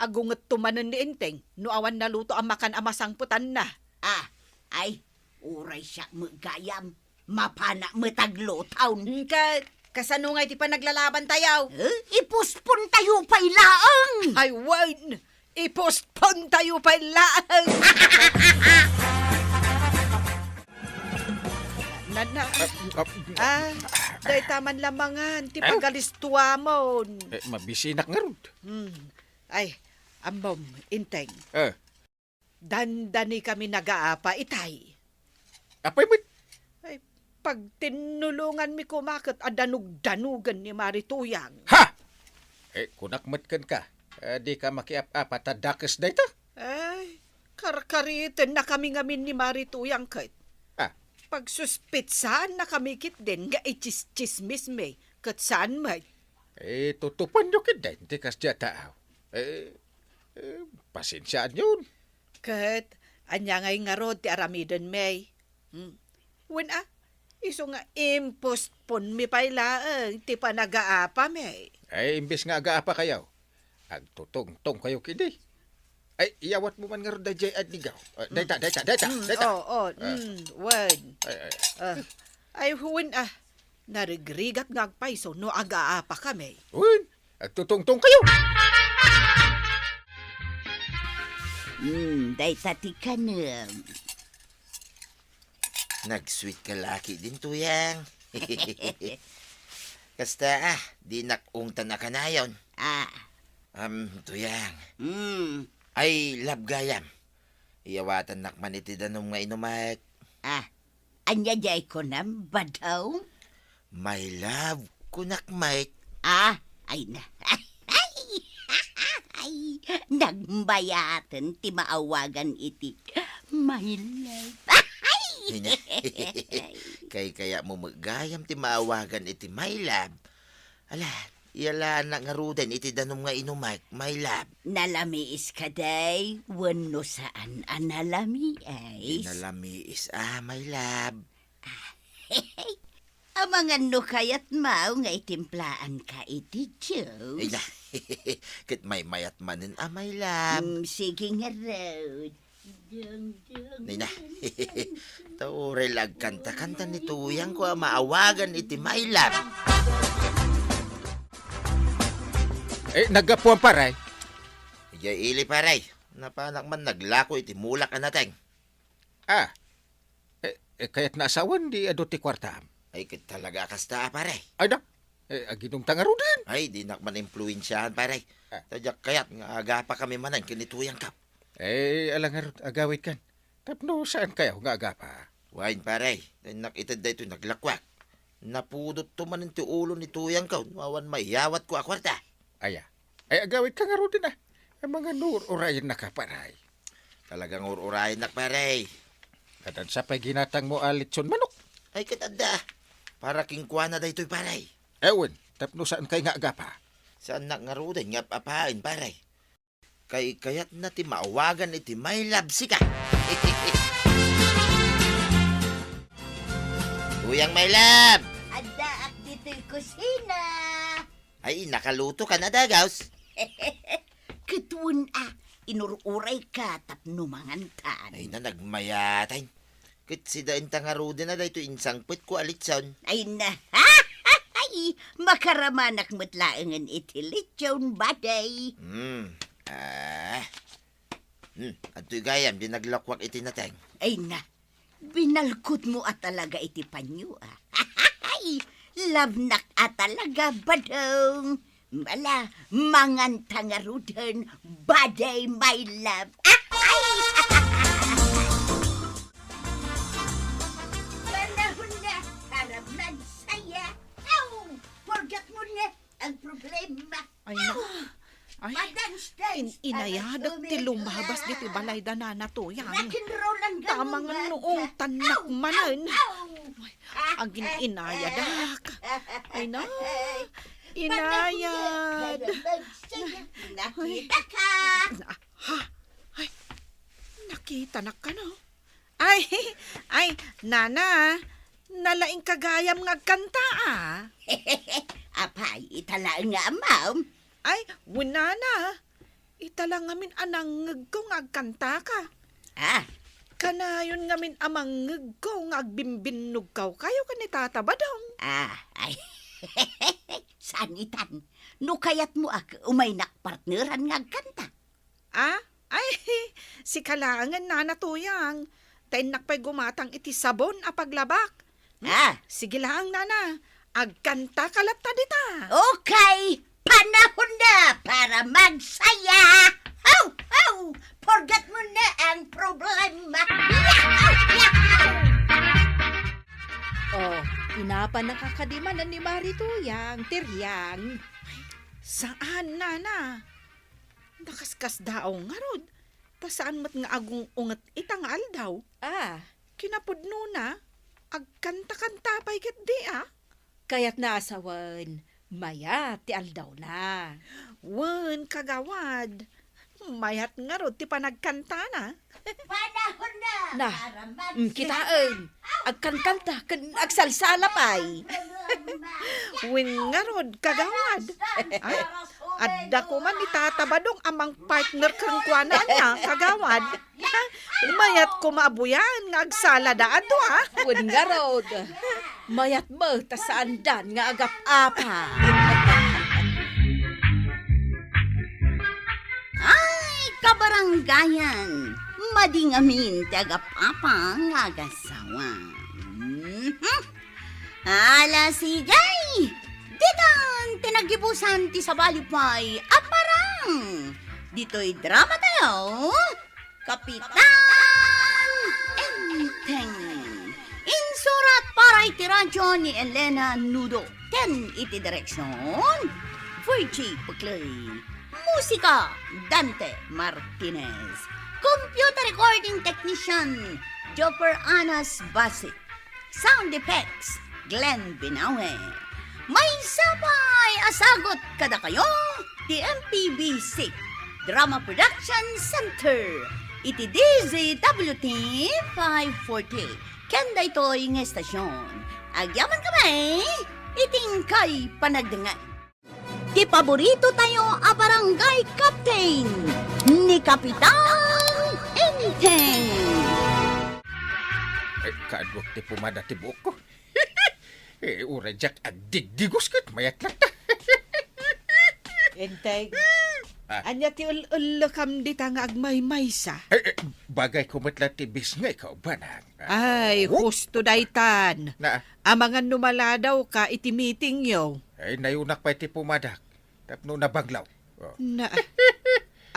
Agungetto manen ni Enteng no awan naluto a makan a masangpetanna. Ah, ay, uray siak met gayam. Mapanak met agluton. Ka, kasano ngay ti panaglalabantayo? Eh, ipuspontayo pay laeng. Ay, wen. Ipuspontayo pay laeng. Nana, ah, ah, dayta man la mangan ti, eh, pagalistuamon. Eh, mabisinak ngarud. Hmm. Ay, ammom, Enteng. Eh. Dandani kami nagaapa itay. Apay met? Ay, pagtinnulonganmi koma ket a danugdanugen ni Mari Tuyang. Ha! Eh, kunak met kenka, eh, dika makiap-apa ta dakes dayta? Ay, karkaritennakami ngamin ni Mari Tuyang ket. Ah. Pagsuspetsaannakami ketdin nga itsistsismismi ket saan met. Eh, tutupanyo ketdin ti kasdiay a tao. Eh, eh, pasensiaanyon. Ket ania ngay ngarud ti aramidenmi? Hmm. Wen a, isu nga impostponmi pay laeng ti panagaapami. Ay, imbes nga agaapakayo, agtutungtongkayo ketdi. Ay, iyawatmo man ngarud daydiay adligaw. Ah, dayta, dayta, dayta, hmm, dayta. Oo, oo, ah, hmm, wen. Ay, ay. Ah, ay, wen a, narigrigat nga agpayso no agaapakami. Wen, agtutungtongkayo. Hmm, dayta ti kanem. Nag-sweet ka la ketdin, Tuyang. Kasta, ah, dinak ungtan a kanayon. Ah. Am, Tuyang. Hmm. Ay, lab gayam. Iyawatannak man iti danum nga inumek. Ah, ania diay kunam, Badong? My love, kunak met. Ah, ay na. Ay, nagmayaten ti maawagan iti my love. Ay, na. Kay kaya mo met gayam ti maawagan iti my love. Ala, iyalanak ngaruden iti danum nga inumek, my love. Nalamiis kadi, wenno saan a nalamiis? Di nalamiis a, my love. Amangan no kayatmo nga itimplaanka iti juice? Ay na, ket maymayat manen a, my love. Mm, sige ngarud. Nay na. Ta uray la agkanta-kanta ni Tuyangko a maawagan iti my love. Eh, naggapuan, pare? Idiay ili, pare. Napanak man naglako iti mulak a nateng. Ah. Eh, eh, kayatna a sawen di adu ti kuartam? Ay, ket talaga a kasta, pare. Ay, da. Eh, aginumta ngaruden. Ay, dinak man impluensiahan, pare. Ah. Ta diak kayat nga agapakami manen ken ni Tuyangko. Eh, ala ngarud, agawidkan. Tapno saankayo nga agapa? Wen, pare, ta innak ited daytoy naglakuak. Napudotto manen ti ulo ni Tuyangko no awan maiyawatko a kuarta. Aya. Ay, agawidka ngaruden, ah. Amangan no ur-urayennaka, pare. Talagang ur-urayennak, pare. Ket ania pay ginatangmo a litson manok? Ay, ket adda. Para kenkuana daytoy, pare. Eh, wen, tapno saankay nga agapa? Saannak ngaruden nga ap-apaen, pare. Kay kayatna ti maawagan iti my love sika. Tuyang, my love! Addaak ditoy kusina. Ay, nakalutokan a dagus. Ket wen a, inur-urayka tapno mangantan. Ay na, nagmayatan. Ket sida inta ngaruden a daytoy insangpetko a litson. Ay na. Ay, makaramanak met laengen iti litson, baday. Hmm. Ah. Hmm. Adtoy gayam di naglakuak iti nateng. Ay na. Binalkutmo a talaga iti panyo, ah. Ay, labnak a talaga, Badong. Ala, manganta ngaruden, baday, my love. Ay! Panahon na para magsaya. Aw! Forget mo na ang problema. Ay, na. Aw! Ay, in-, inayadak ti lumabas diti balay da Nana Tuyang. Rock and roll ang ganun. Tamang noong tanak manen. Aw! Aw! Ay, agin-inayadak. Ay, na. Inayad. Nakita ka. Ha? Ay, nakitanak kano? Ay, ay, Nana, nalaingka gayam nga agkanta, a. Apay, ita laeng nga ammom? Ay, wen, Nana. Ita la ngamin a nangngegko nga agkantaka. Ah. Kanayon ngamin a mangngegko nga agbimbinnogkaw kayo ken ni Tata Badong. Ah, ay. Saan itan? No kayatmo a, umaynak partneran nga agkanta. Ah? Ay, sika laengen, Nana Tuyang. Ta innak pay gumatang iti sabon a paglabak. Hmm? Ah. Sige laeng, Nana. Agkantaka latta dita. Okay. Panahon na para magsaya. Haw! Haw! Forget mo na ang problema. Yahaw! Yahaw! Oh, inapannaka kadi manen ni Mari Tuyang, ti riang? Saan, Nana. Nakaskasdaaw ngarud, ta saan met nga agung-unget ita nga aldaw. Ah. Kinapudnona, agkanta-kanta pay ketdi, a. Kayatna a sawen, mayat ti aldawna. Wen, kagawad, mayat ngarud ti panagkantana. Panahon na. Na, para mm, magsaya. Kitaen. Agkankanta ken agsalsala pay. Wen ngarud, kagawad. Ay, adda koma ni Tata Badong a mangpartner kenkuana ania, kagawad. Mayat koma a buyaen nga agsalada a dua. Wen ngarud, mayat met a saandan nga agap-apa. Ay, kabarangayan, madi ngamin ti agap-apa nga agasawa. Mhm. Ala, sige! Ditan ti naggibusan ti sabali pay a parang ditoy drama tayo, Kapitan Enteng. Insurat para iti radyo ni Elena Nudo ken iti direksyon, Virgie Puclay. Musika, Dante Martinez. Computer recording technician, Jopper Anas Basi. Sound effects, Glenn Binawe. Maysa pay a sagut kadakayo ti M P B C Drama Production Center iti D Z W T five forty. Ken daytoy nga estasyon, agyamankami iti inkay panagdengngeg. Ti paborito tayo a barangay captain, ni Kapitan Enteng. Eh, kaduak ti pumada ti buokko. Eh, uray diak agdigdigos ket mayat latta. Enteng, Ah. ania ti ul-ullekam dita nga agmaymaysa? Eh, eh, bagay ko met la ti bis nga ikaw, banang. Ay, Oh? husto daytan. Na? Amangan no maladawka iti meetingyo. Ay, nayunak pay ti pumadak tapno nabanglaw. Oh. Na,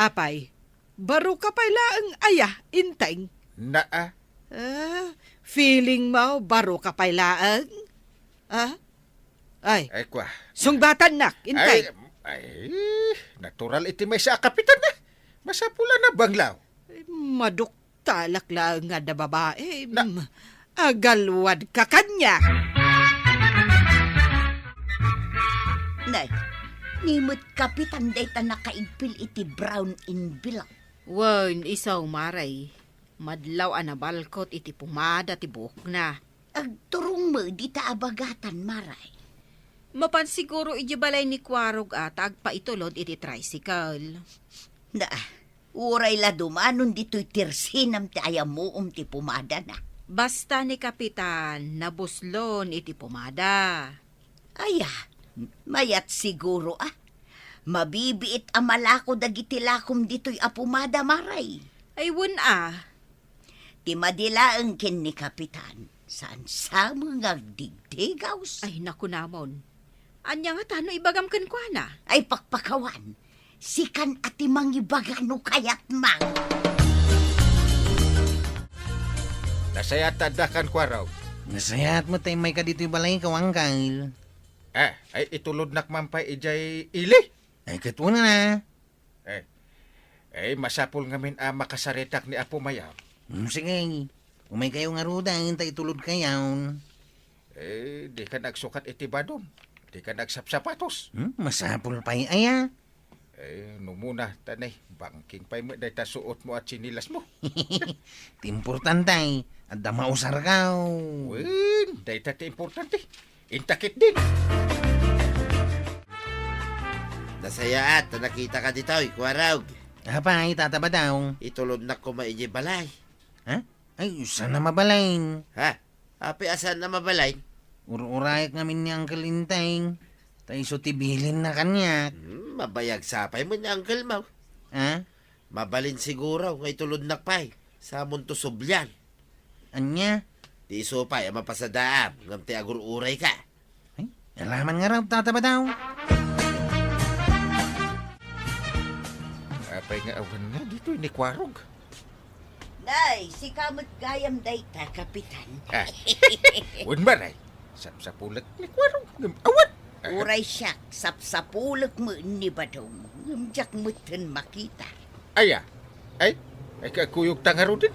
apay, baro ka pay laeng aya, Enteng? Naa. Ah, feeling mo, baro ka pay laeng? Ah? Ay, Ay, kwa. sungbatannak, Enteng. Ay, ay, natural iti maysa a kapitan na. Masapul a nabanglaw. Ay, maduktalak laeng nga adda babae. Na- Mm. Agalwad ka kaniak. Nay, ni met kapitan dayta nakaigpil iti brown envelope. Wen, isu, Maray. Madlaw a nabalkot iti pumada ti buokna. Agturong met dita a bagatan, Maray. Mapan siguro idiay balay ni Kuarog a ta agpaitulod iti tricycle. Na, uray la dumanon ditoy tersinam ti ayamuom ti pumadana. Basta ni Kapitan, nabuslon iti pumada. Aya, mayat siguro a. Mabibiit a malako dagiti lakom ditoy a pumada, Maray. Ay, wen a. Ti madi laeng ken ni Kapitan, saan sa met nga agdigdigaws. Ay, nakunamon. Ania ngata no ibagam kenkuana? Ay, pakpakawan. Sikan a ti mangibaga no kayatmo. Nasayaat ta adda kan Kuarog. Nasayaat met ta immayka ditoy balayko, Angkel. Ah, ay itulodnak man pay idiay ili? Ay, ket wen a. Eh, eh, masapul ngamin a makasaritak ni Apo Mayaw. Hmm, sige. Umaykayo ngaruden ta itulodkayon. Eh, dikan agsukat iti badom. Dikan agsapsapatos. Hmm, masapul pay aya. Eh, no muna, tanay, bangking pay met dayta suotmo a tsinilasmo. Ti importante, adda mausarkaw. Wen, dayta ti importante. Inta ketdin. Nasayaat ta nakitaka ditoy, Kuarog. Apay, Tata Badaw? Itulodnak koma idiay balay. Ha? Ay, saan a mabalin? Ha? Apay a saan a mabalin? Ur-urayak ngamin ni Uncle Enteng. Ta isu ti bilinna kaniak. Hmm, mabayag sapay met ni uncle mo. Ha? Mabalin siguro nga itulodnak pay. Samonto sublian. Ania? Ti isu pay a mapasadaam ngem ti agur-urayka. Ay, alaman ngarud, Tata Badaw. Apay nga awan nga ditoy ni Kuarog? Nay, sika met gayam dayta, Kapitan. Ah. Wen, Maray. Sapsapulek ni Kuarog ngem awan. Uray siak, sapsapulek met ni Badong, ngem diak metten makita. Aya? Ay, ay, kuyogta ngaruden.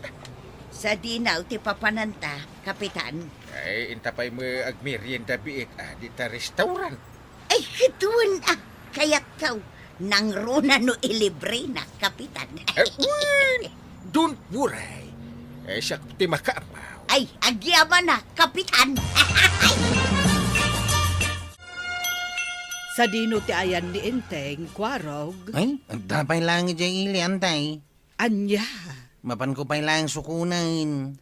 Sadino ti papananta, Kapitan? Ay, inta pay met agmerienda biit, ah, dita restaurant. Ay, ket wen a, kayatko, nangruna no ilibrenak, Kapitan. Eh, wen, don't worry. Eh, siak ti makaammo. Ay, agyamanak, Kapitan. Sadino ti ayan ni Enteng, Kuarog? Ay, adda pay laeng idiay ili, Antay. Ania? Mapanko pay laeng sukonen.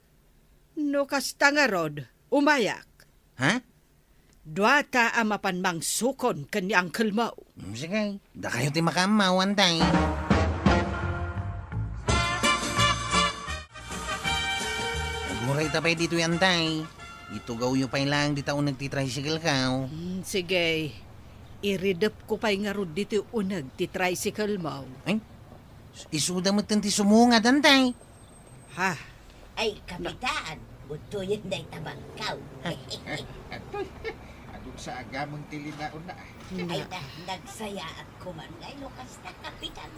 No kasta ngarud, umayak. Ha? Duata a mapan mangsukon ken ni uncle mo. Hmm, sige. Dakayo ti makaammo, Antay. Agurayta pay ditoy, Antay. Itugawyo pay laeng dita uneg ti tricycle ko. Hmm, sige. Iridepko pay ngarud ditoy uneg ti tricycle mo. Ay, isuda metten ti sumungad, Antay. Ha? Ay, Kapitan, budtoyen dayta bangkaw. Atoy, adun sa agameng ti linaonna. Ay, na, nagsayaat ko man ngay no kasta, Kapitan.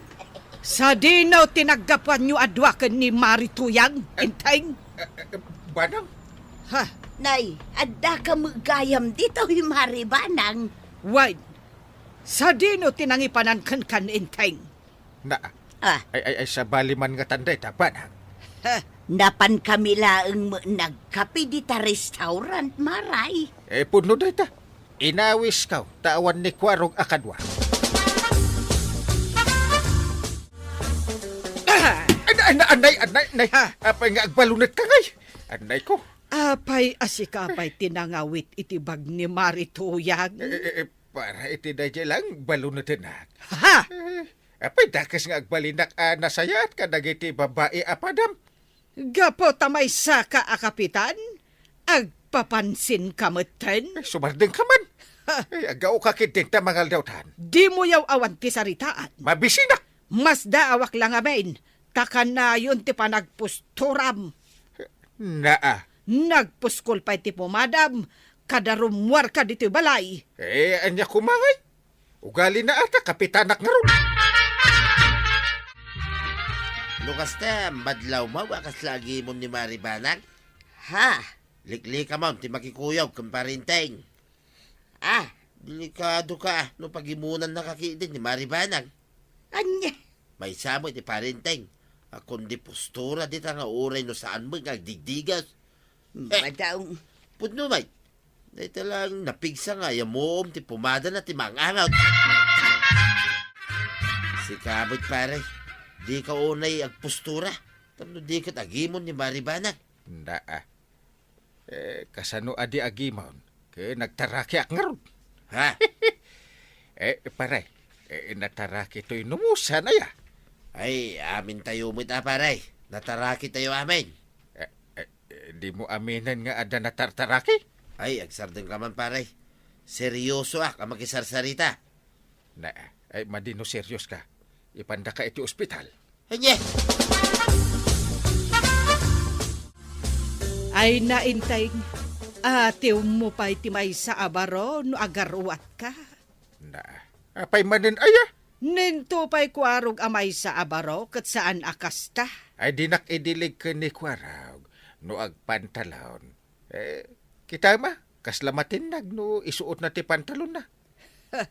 Sadino ti naggapuanyo a dua ken ni Mari Tuyang, Enteng? Eh, eh, Banang? Ha? Nay, adda ka met gayam ditoy, Mari Banang. Wen, sadino ti nangipanan kenka, Enteng? Na, Ah. ay, ay, ay, sabali man ngatan dayta, Banang. Ha? Napan kami laeng met nagkape dita restaurant, Maray. Eh, pudno dayta. Inawiskaw, ta awan ni Kuarog a kadua. Ay, ay, ay, anay, anay, anay. Ha? Apay nga agbalunetka ngay? Anay ko. Apay a sika pay ti nangawit iti bag ni Mari Tuyang? Eh, eh, eh, para iti daydiay lang, balunetenak. Ha? Eh, apay dakes nga agbalinak a nasayaat kadagiti babai a padam? Gapu ta maysaka a kapitan, agpapansinka metten? Eh, sumardengka man. Ha. Eh, aggaoka ketdin ta mangaldawtan. Dimo yaw-awan ti saritaam. Mabisinak. Masdaawak la ngamin, ta kanayon ti panagpusturam. Naa. Nagpuskol pay ti pumadam, kada rummuarka ditoy balay. Eh, ania koma ngay? Ugalina a ta kapitanak ngarud. No kasta, madlawmaw a kasla agimon ni Mari Banang? Ha? Liklikamon ti makikuyog ken Pari Enteng. Ah, delikado ka, ah, no pagimonannaka ketdin ni Mari Banang. Ania? Maysa met ni Pari Enteng a kundi postura dita nga uray no saan met nga agdigdigas. Eh, Madaw. Pudno met. Dayta lang napigsa nga ayamuom ti pumadana ti maang-angaw. Sika met, pare, dika unay agpostura tapno di ket agimon ni Mari Banang. Naa. Eh, kasano a di agimon? Ket nagtarakiak ngarud. Ha? Eh, pare, eh, nataraki toy no musan, aya? Ay, amintayo met a, pare. Natarakitayo amin. Eh, eh, eh, dimo aminen nga adda natartaraki? Ay, agsardengka man, pare. Seryosoak a makisarsarita. Na, ay, madi no serioska. Ipandaka iti ospital. Ania? Ay, na, Enteng, atiwmo pay ti maysa a baro no agaruatka. Na, apay manen aya? Ninto pay Kuarog a maysa a baro ket saan a kasta. Ay, dinak idilig ken ni Kuarog no agpantalon. Eh, kita ma, kasla matinnag no isuotna ti pantalonna.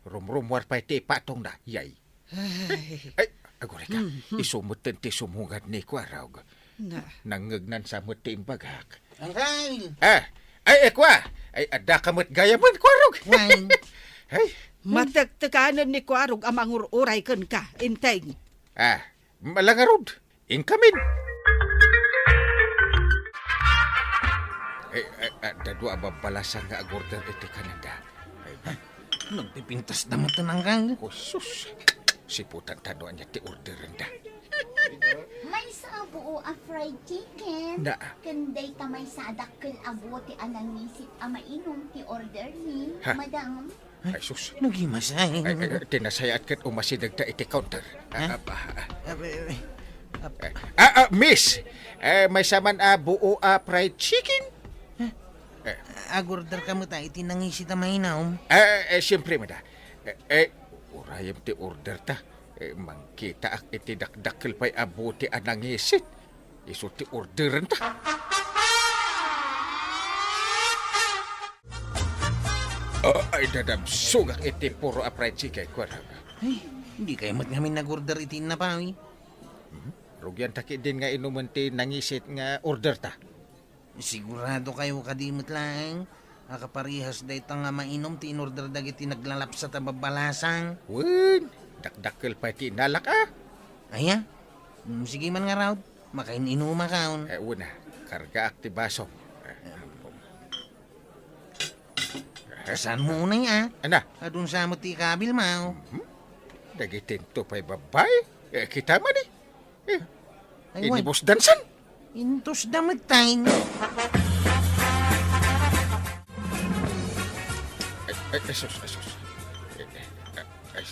Rumrummuar pay ti ipatongna, yay. Ay. Ay, aguray ka, Mhm. Isu metten ti sumungad ni Kuarog. Na. Nangngegnan sa met ti imbagak. Angkel! Ah, ay, eh, Kua! Ay, adda ka met gayamen, Kuarog. Wen. Ay. Matektekanen ni Kuarog a mangur-uray kenka, Enteng. Ah, malangarud. Inkamin. Eh, eh, adda dua a babbalasang nga agorder iti kanenda. Ay, nagpipintasda met ti nanggang. Oh, sus. Siputan ta no ania ti orderenda. Maysa a buo a fried chicken. Na. Ken dayta maysa a dakkel a buo ti anangisit a mainom ti order ni Ha? Madam. Ay, sus. Nagimasay. Ay, ay, ay, ti nasayaat ket umasidegta iti counter. Ha? Ah, ah, ah. Ah, eh, eh. Ah, ah, miss, eh, maysa man a buo a fried chicken? Ha? Eh. Agorder ka met iti nangisit a mainom? Eh, eh, siyempre, mada. Eh, eh, urayem ti order ta. Eh, mangkitaak iti dakdakkel pay a buo ti anangisit. Isu ti orderenta. Oh, ay, dadabsogak iti puro a fried chicken, kuarog. Ay, dikay met ngamin nag-order iti innapawi. Mhm. Rugianta ketdin nga inumen ti nangisit nga order ta. Sigurado kayo kadi met laeng a kaparehas dayta nga mainom ti inorder dagiti naglalapsat a babbalasang? Wen, dakdakkel pay ti inalak, a. Aya? Mm, sige man ngarud, makain-inumakon. Eh, una, kargaak ti basom. Eh, Saan mo unay, a? Ana? Adun sa met ti ikabil, mao. Mhm. Dagiti into pay babbai. Eh, kita man, eh. Eh, Ay, wan. Inibusdan san? Intusda met tayo. Ay, ay, ay, sus, ay, sus. Eh, eh,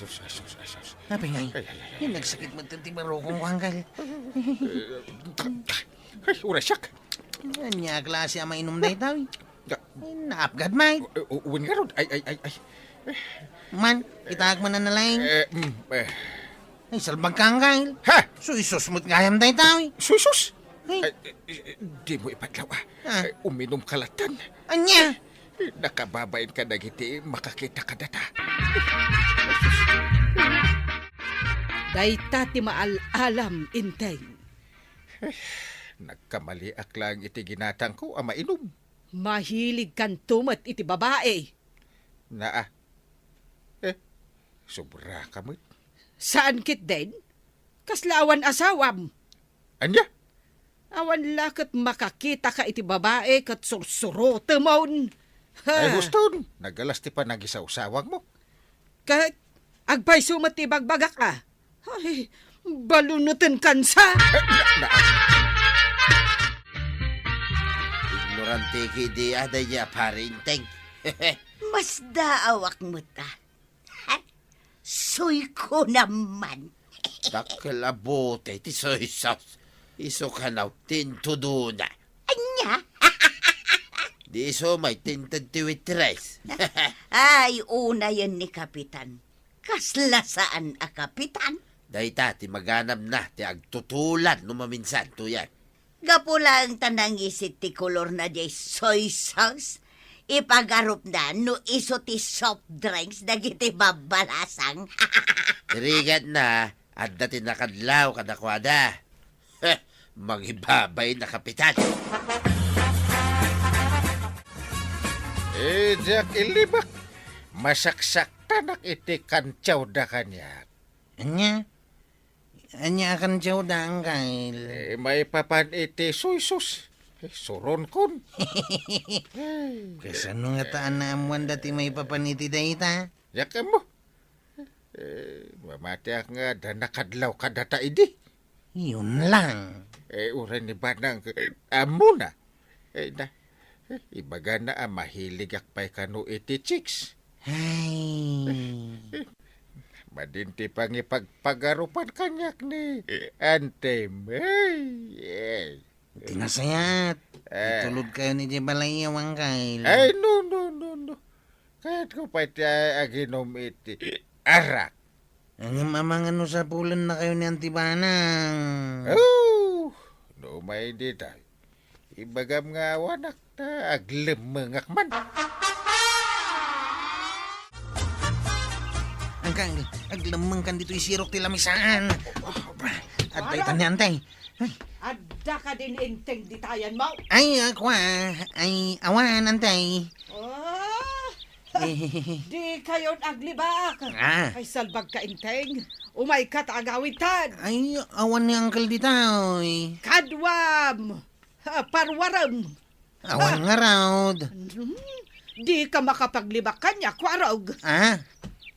Sus, ay, sus, ay, sus. Apay ngay? Ay, ay, ay, ay, ay. Nagsakit met ti barukongko, Angkel. Eh, ay, uray siak. Ania a klase a mainum dayta, uy? Da- Ay, naapgad met. U-, u-, wen ngarud. Ay, ay, ay, ay. Man, kitaak man a nalaing. Eh, mm, eh. Ay, salbagka, Angkel. Ha? Suysos met gayam dayta, uy. Suysos? Ay. Ay, eh, eh, dimo ipadlaw, ah. Ah. Ay, uminumka lattan. Ania? Nakababain kadagiti makakita kadata. Dayta ti maal-alam, Enteng. Nagkamaliak laeng iti ginatangko a mainum. Mahiligkanto met iti babai. Naa. Eh, sobraka met. Saan ketdin? Kasla awan asawam. Ania? Awan la ket makakitaka iti babai ket sursurotemon. Ha. Ay, huston, nagalas ti panagisawsawagmo. Ket agpayso met ti ibagbagak a. Ay, baluneten kansa. Eh, na, na. Ignorante kidi a daydi a pari, Enteng. Masdaawak met a. Suyko naman. Dakkel a bote ti suysos. Isu kano ti intudona. Ania? Di isu met ti inted ti waitress. Ay, unayen ni Kapitan. Kasla saan a kapitan? Dayta ti maganabna ti agtutulan no maminsan, Tuyang. Gapu laeng ta nangisit ti kolorna diay soy sauce, ipagarupna no isu ti soft drinks dagiti babbalasang. Ti rigatna, adda ti nakadlaw kadakuada. Heh, mangibabain a kapitan. Eh, diak ilibak. Masaksaktanak iti kantiawda kaniak. Ania? Ania a kantiawda, Angkel? Eh, maipapan iti suysos. Eh, suronkon. Kasano ngata a naammoanda ti maipapan iti dayta? Diak ammo. Eh, mamatiak nga adda nakadlaw kadata idi. Yun lang. Eh, uray ni Banang, eh, ammona. Eh, na, eh, ibagana a mahiligak pay kano iti chicks. Ay. Eh, eh, madin ti pangipagpagarupan kaniak ni Antem. Ay, ay. Ti nasayaat. Eh. Itulodkayon idiay balay, Angkel. Ay, no, no, no, no. Kayatko pay ti aginom iti arak. Ngem amangan no sapulennakayo ni Auntie Banang. Oh, no umay dita. Ibagam nga awanak ta aglemmengak man. Angkel, aglemmengkan ditoy sirok ti lamisaan. Adda itan ni Antay. Ay. Adda kadin Enteng ditayan mo? Ay, ako, ah. Ay, awan, Antay. Oh, eh. Dikayon aglibak. Ah. Ay, salbagka, Enteng. Umayka ta agawidtan. Ay, awan ni Uncle ditoy. Kaduam. Ah, paruarem. Awan ngarud. Hmm, dika makapaglibak kaniak, Kuarog. Ah?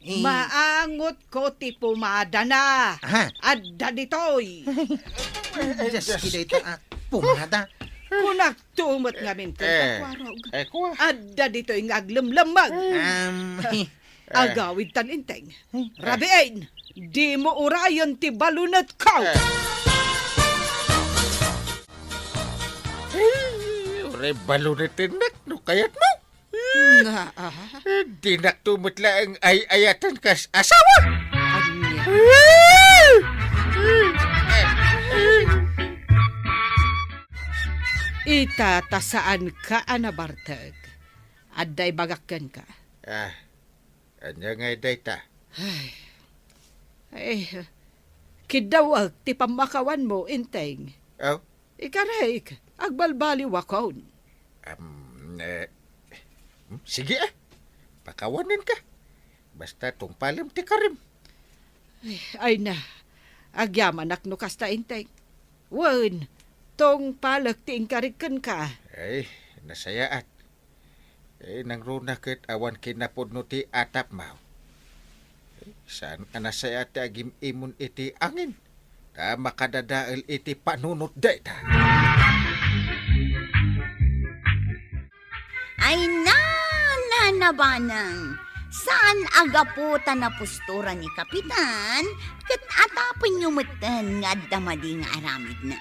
Eh. Maangotko ti pumadana. Aha. Adda ditoy. Dios, dayta a pumada. Kunakto met ngamin kenka, Kuarog. Eh, kua. Adda ditoy nga aglemlemmeg. Um, eh. Agawidtan, Enteng. Eh. Rabiin, dimo urayen ti balunetko. Eh. Ay, uray baluneten no kayatmo. Nga, ah. Eh, dinakto met laeng ay-ayaten kas asawa. Ania? Ita ta saanka a nabartek. Adda ibagak kenka. Ah, ania ngay dayta? Ay. Ay, kiddawek ti pammakawanmo, Enteng. Aw? Ikarek, agbalbaliwakon. Am, eh, hmm, sige, ah. Pakawanenka. Basta tungpalem ti karim. Ay, ay na. Agyamanak no kasta, Enteng. Wen, tungpalek ti inkarek kenka. Ay, nasayaat. Eh, nangruna ket awan kinapudno ti atapmo. Eh, saan a nasayaat ti agim-imon iti angin, ta makadadael iti panunot dayta. Ay na, Nana Banang, Saan a gapu ta napustura ni Kapitan, ket atapenyo metten nga adda madi nga aramidna.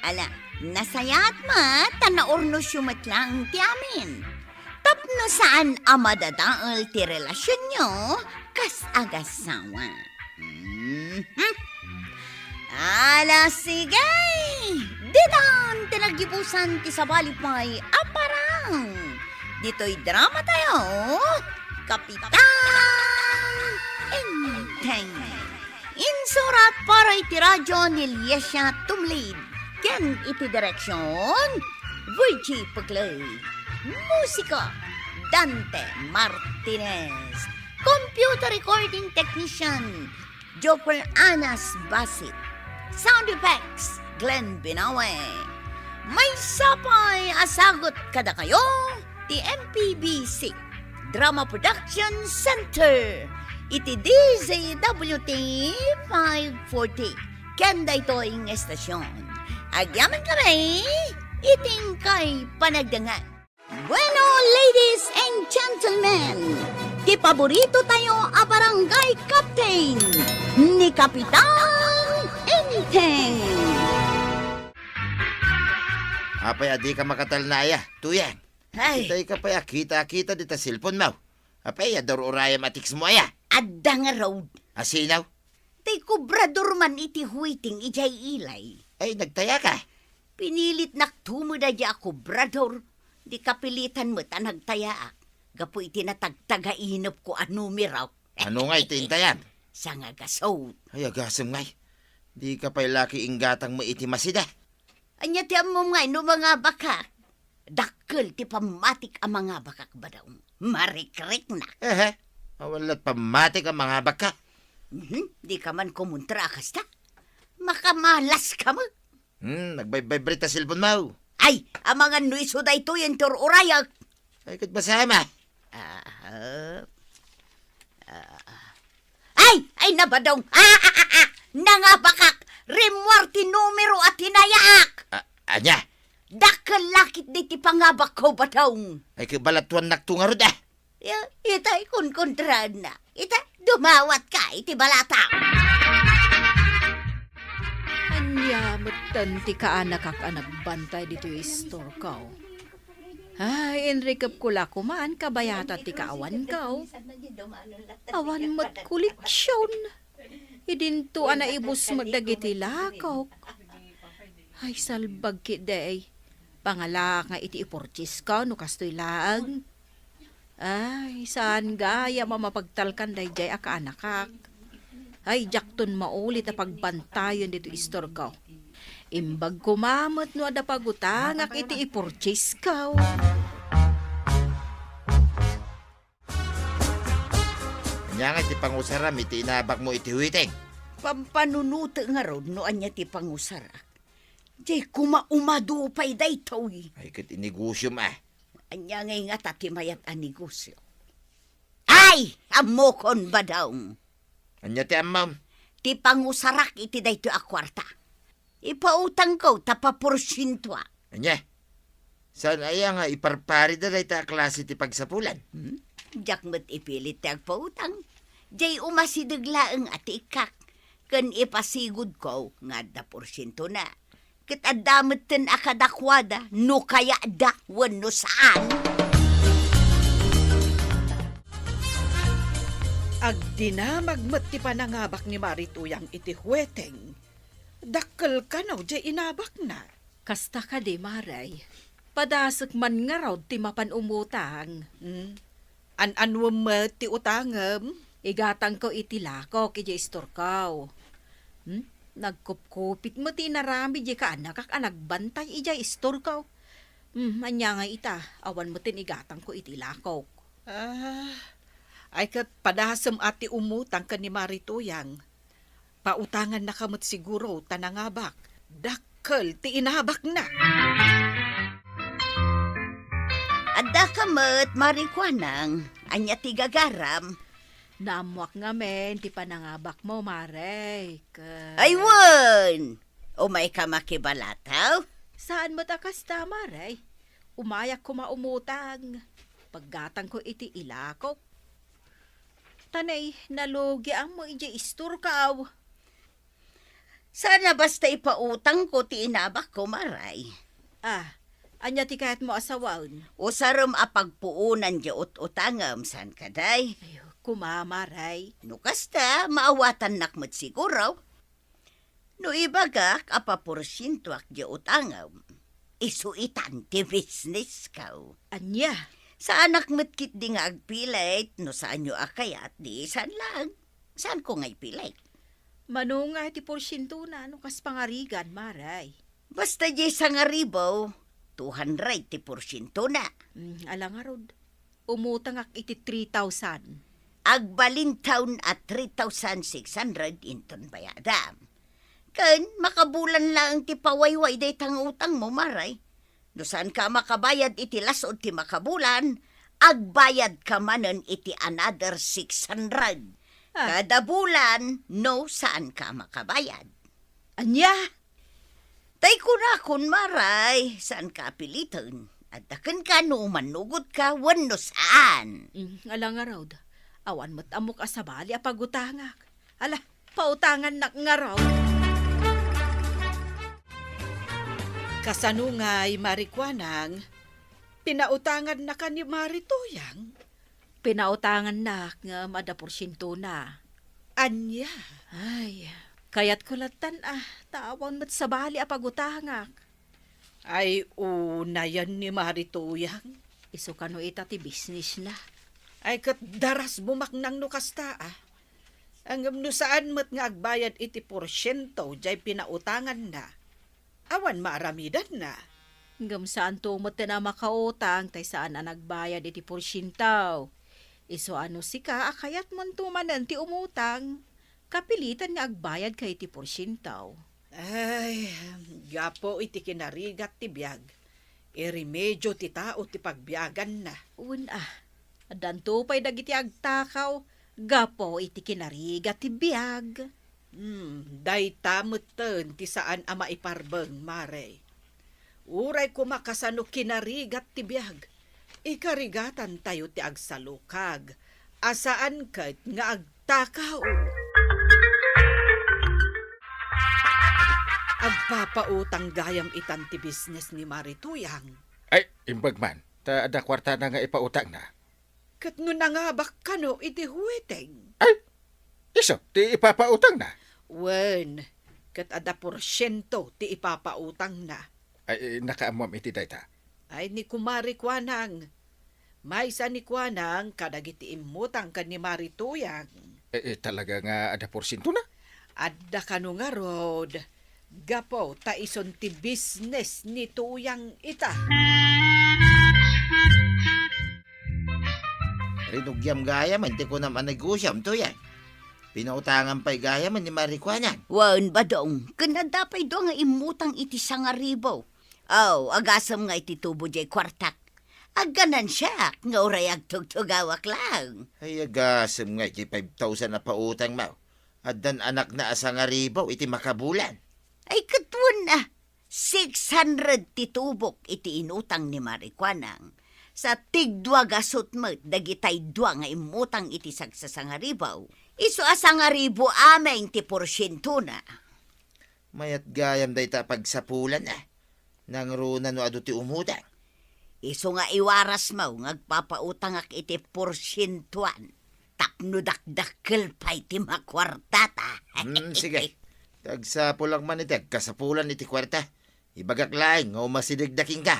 Ala, nasayaat met ta naurnosyo met laeng ti amin. Tapno saan a madadael ti relasionyo kas agasawa. Mhm. Ala, sige! Ditan ti naggibusan ti sabali pay a parang. Ditoy drama tayo, Kapitan Enteng. Insurat para iti radyo ni Liesia Tumlid. Ken iti direksyon, Virgie Puglay. Musika, Dante Martinez. Computer recording technician, Jopel Anas Basit. Sound effects, Glenn Binawe. Maysa pay a sagut kadakayo ti M P B C Drama Production Center iti D Z W T five forty. Ken daytoy nga estasyon, agyamankami iti inkay panagdangan. Bueno, ladies and gentlemen, ti paborito tayo a barangay captain, ni Kapitan Enteng. Apay a dika makatalna aya, Tuyang? Ay. Itay ka pay a kita-kita dita cellphone mo. Apay a dur-urayam a text mo aya? Adda ngarud. Asino? Tay kobrador man iti huiting idiay ilay. Ay, nagtaya ka? Pinilitnak tumeda di a kobrador. Di kapilitan met a nagtayaak. Gapu iti natagtagainepko a numero. Ano nga iti intayam? Sangagasot. Ay, agasem ngay. Di ka pay laki inggatang mo iti masida. Ania ti ammom ngay no mangabakak? Dakkel ti pammatik a mangabakak, Badong. Marikriknak. Ehe, awan lat pammatik a mangabakka. Mhm, di ka man kumontra a kasta. Makamalas ka mo. Hmm, nagbaybaybrita cellphone mo. Ay, amangan no isu daytoy intur-urayak. Ay, ket basama. Ah, ah. Ay! Ay, na, Badong! Ah, ah, ah, ah! Nangabakak! Rimmuar ti numero a tinayaak! A-, ania? Dakkel lakit diti pangabakko, Badong! Ay, kabalatuannakto ngarud, ah! Ya, itay, kunkontraanna. Ita, dumawatka iti balata. Ania metten ti kaanakak a nagbantay ditoy istorko? Ay, inrikepko la koman kabayatan ti kaawanko. Awan met koleksion. Idinto a naibus met dagiti lakok. Ay, salbag ketdi. Pangalaak nga iti ipurtisko no kastoy laeng. Ay, saan gayam a mapagtalkan daydiay a kaanakak. Ay, diakton maulit a pagbantayon ditoy istorko. Imbag koma met no adda pagutangak iti ipurtisko. Ania nga iti pangusaram iti inabakmo iti huiting? Pampanunotek ngarud no ania ti pangusarak. Diay koma umadu pay daytoy. Ay, ket inegosiom, ah. Ania ngay ngata ti mayat a negosio? Ay, ammokon, Badong. Ania ti ammom? Ti pangusarak iti daytoy a kuarta. Ipautangko ta paporsientoak. Ania? Saan aya nga iparparida dayta a klase ti pagsapulan? Hmm? Diak met ipilit ti agpautang. Diay umasideg laeng a ti ikkak, ken ipasigudko nga adda porsientona. Ket adda metten a kadakuada no kayatda wenno saan. Agdinamag met ti panangabak ni Mari Tuyang iti hueteng. Dakkel kano diay inabakna. Kasta kadi, Mare? Padasek man ngarud ti mapan umutang. Hmm. An-anuem met ti utangem? Igatangko iti lakok idiay istorko. Hmm? Nagkupkupit met ti inaramid diay kaanakak a nagbantay idiay istorko. Hmm, ania nga ita, awan met ti igatangko iti lakok. Ah, ay ket padasem a ti umutang ken ni Mari Tuyang. Pautangannaka met siguro ta nangabak. Dakkel ti inabakna. Addaka met, Mari Kuanang. Ania ti gagaram? Naammoak ngamin ti panangabakmo, Mare. Ka- Ay, wen! Umayka makibalataw? Saan met a kasta, Mare. Umayak koma umutang. Paggatangko iti ilakok. Ta nay, nalugiam idiay istorko. Saan a basta ipautangko ti inabakko, Maray. Ah, ania ti kayatmo a sawen? Usarem a pagpuonan diay ut-utangem, saan kadi? Ay, kuma, Maray. No kasta, maawatannak met siguro. No ibagak a paporsientoak diay utangem, isu itan ti businessko. Ania? Saanak met ketdi nga agpilit, no saanyo a kayat, di saan laeng. Saanko nga ipilit. Mano nga ti porsientona no kas pangarigan, Maray? Basta diay sangaribu, two hundred ti porsientona. Mm, ala ngarud. Umutangak iti three thousand. Agbalinton a three thousand six hundred inton bayadam. Ken makabulan laeng ti pawayway dayta nga utangmo, Maray. No saanka a makabayad iti las-ud ti makabulan, agbayadka manen iti another six hundred. Ah. Kada bulan, no saanka a makabayad. Ania? Tay kunakon, Maray, saanka a piliten. Adda kenka no umannugotka wenno saan. Mm, ala ngarud. Awan met ammok a sabali a pagutangak. Ala, pautangannak ngarud. Kasano ngay, Mari Kuanang? Pinautangannaka ni Mari Tuyang? Pinautangannak ngem adda porsientona. Ania? Ay, kayatko lattan a, ta awan met sabali a pagutangak. Ay, unayen ni Mari Tuyang. Isu kano ita ti businessna? Ay, ket darasmo maknang no kasta a. Ngem no saan met nga agbayad iti porsiento diay pinautanganna, awan maaramidanna. Ngem saanto metten a makautang tay saan a nagbayad iti porsiento. Isu a no sika a kayatmonto manen ti umutang, kapilitan nga agbayadka iti porsiento. Ay, gapu iti kinarigat ti biag, iremedio ti tao ti pagbiaganna. Wen a, addanto pay dagiti agtakaw gapu iti kinarigat ti biag. Hmm, dayta metten ti saan a maiparbeng, Mare. Uray koma kasano kinarigat ti biag, ikarigatantayo ti agsalukag a saan ket nga agtakaw. Agpapautang gayam itan ti business ni Mari Tuyang. Ay, imbag man, ta adda kuartana nga ipautangna. Ket no nangabak kano iti huweteng? Ay, isu ti ipapautangna? Wen, ket adda porsiento ti ipapautangna. Ay, nakaammoam iti dayta? Ay, ni Kumari Kuanang. Maysa ni Kuanang kadagiti immutang ken ni Mari Tuyang. Eh, eh, talaga nga adda porsientona? Adda kano ngarud, gapu ta isun ti business ni Tuyang ita. Rinugiam gayam ti kunam a negosiom, Tuyang. Pinautangam pay gayam ni Mari Kuanang. Wen, Badong, ken adda pay dua nga immutang iti sangaribu. Aw, agasem nga iti tubo diay kuartak. Agganansiak nga uray agtugtugawak laeng. Ay, agasem nga iti five thousand a pautangmo. Addan anakna a sangaribu iti makabulan. Ay, ket wen a, six hundred ti tubok iti inutang ni Mari Kuanang. Sa tigdua gasut met dagitay dua nga immutang iti sagsasangaribu. Isu a sangaribu amin ti porsientona. Mayat gayam dayta a pagsapulan a. Nangruna no adu ti umutang. Isu nga iwarasmo nga agpapautangak iti porsientoan tapno dakdakkel pay ti makuartata. Hmm, sige. Agsapulak man iti agkasapulan iti kuarta. Ibagak laeng nga umasidegda kenka.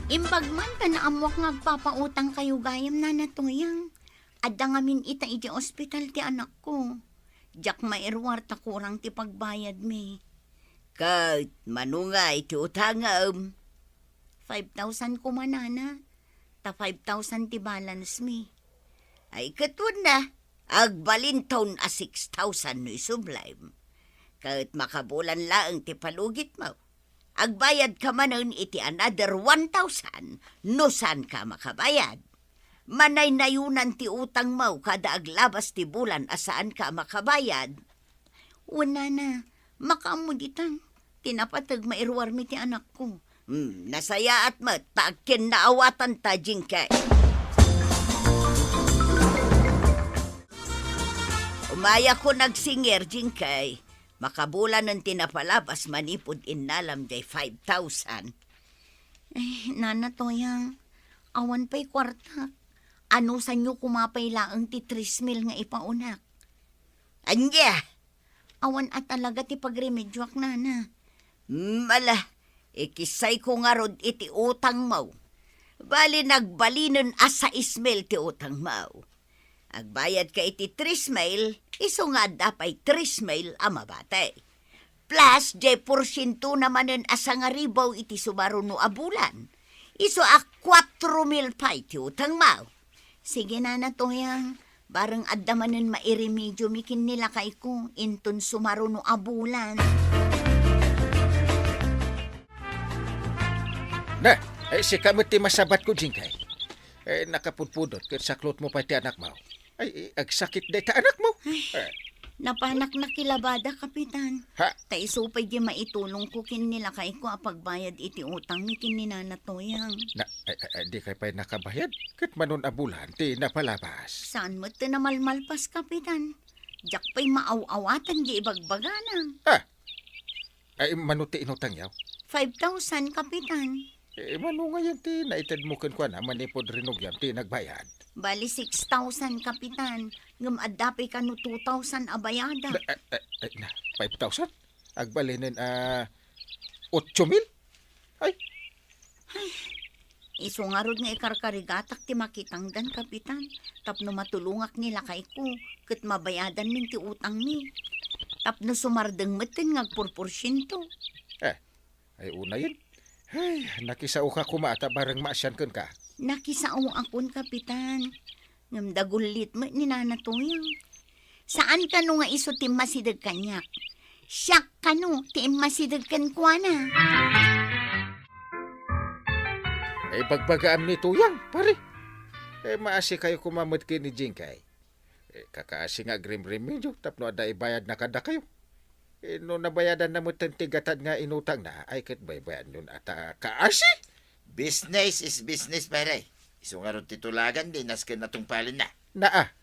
Imbag man ta naammoak nga agpapautangkayo gayam, Nana Tuyang. Adda ngamin ita idiay ospital ti anakko. Diak mairuar ta kurang ti pagbayadmi. Ket mano ngay ti utangem? Five thousand koma, Nana. Ta five thousand ti balance mi. Ay, ket wen a, agbalinton a six thousand no isublim. Ket makabulan laeng ti palugitmo. Agbayadka manen iti another one thousand no saanka makabayad. Manaynayonan ti utangmo kada aglabas ti bulan a saanka a makabayad. Wen, Nana, makaammo dita. Ti napateg, mairuarmi ti anakko. Hmm, nasayaat met ta agkinnaawatan ta, Jingkay. Umayakon agsingir, Jingkay. Makabulanen ti napalabas manipud innalam jay five thousand. Ay, Nana Toyang, awan pay kuartak. Anusanyo koma pay laeng ti tres mil nga ipaunak. Ania? Awan a talaga ti pagremedioak, Nana. Mala, ikisayko ngarud iti utangmo. Bali, nagbalinen a sais mil ti utangmo. Agbayadka iti tres mil, isu nga adda pay tres mil a mabati. Plus, jay porsientona manen a sangaribu iti sumaruno a bulan. Isu a kuatro mil pay ti utangmo. Sige, Nana Toyang, bareng adda manen mairemediomi ken ni lakayko inton sumaruno a bulan. Na, eh, sika met ti masabatko, Jingkay. Eh, nakapudpudot ket saklotmo pay ti anakmo. Ay, eh, agsakit dayta anakmo. Ay, eh. Napanak nakilabada, Kapitan. Ha? Ta isu pay di maitulongko ken ni lakayko a pagbayad iti utangmi ken ni Nana Toyang. Na, eh, eh, eh, dikay pay nakabayad? Ket manon a bulan ti napalabas? Saan met ti namalmalpas, Kapitan? Diak pay maaw-awatan di ibagbagana. Ah, Ay, mano ti inutangyo? Five thousand, Kapitan. Eh, mano ngayen ti naitedmo kenkuana manipud rinugiam ti nagbayad? Bali, six thousand, Kapitan. Ngem adda pay kano two thousand a bayada. Eh, eh, eh, na, five thousand? Agbalinen, ah, otso mil? Ay, Ay, isu ngarud nga ikarkarigatak ti makitangdan, Kapitan, tapno matulongak ni lakayko, ket mabayadanmin ti utangmi. Tapno sumardeng metten nga agpurporsiento. Eh, ay unayen. Ay, nakisaoka koma ta bareng maasian kenka. Nakisaoakon, Kapitan. Ngem dagullit met ni Nana Toyang. Saan kano nga isu ti immasideg kaniak. Siak kano ti immasideg kenkuana. Ay, bagbagaam ni Toyang, pare. Eh, maasikayo koma met ken ni Jingkay. Eh, kakaasi nga agrimrimidyo tapno adda ibayadna kadakayo. Eh, no nabayadanna metten ti gatad nga inutangna, ay ket baybayanyon a ta kaasi? Business is business, pare. Isu ngarud ti tulagan, di nasken a tungpalenna. Naa.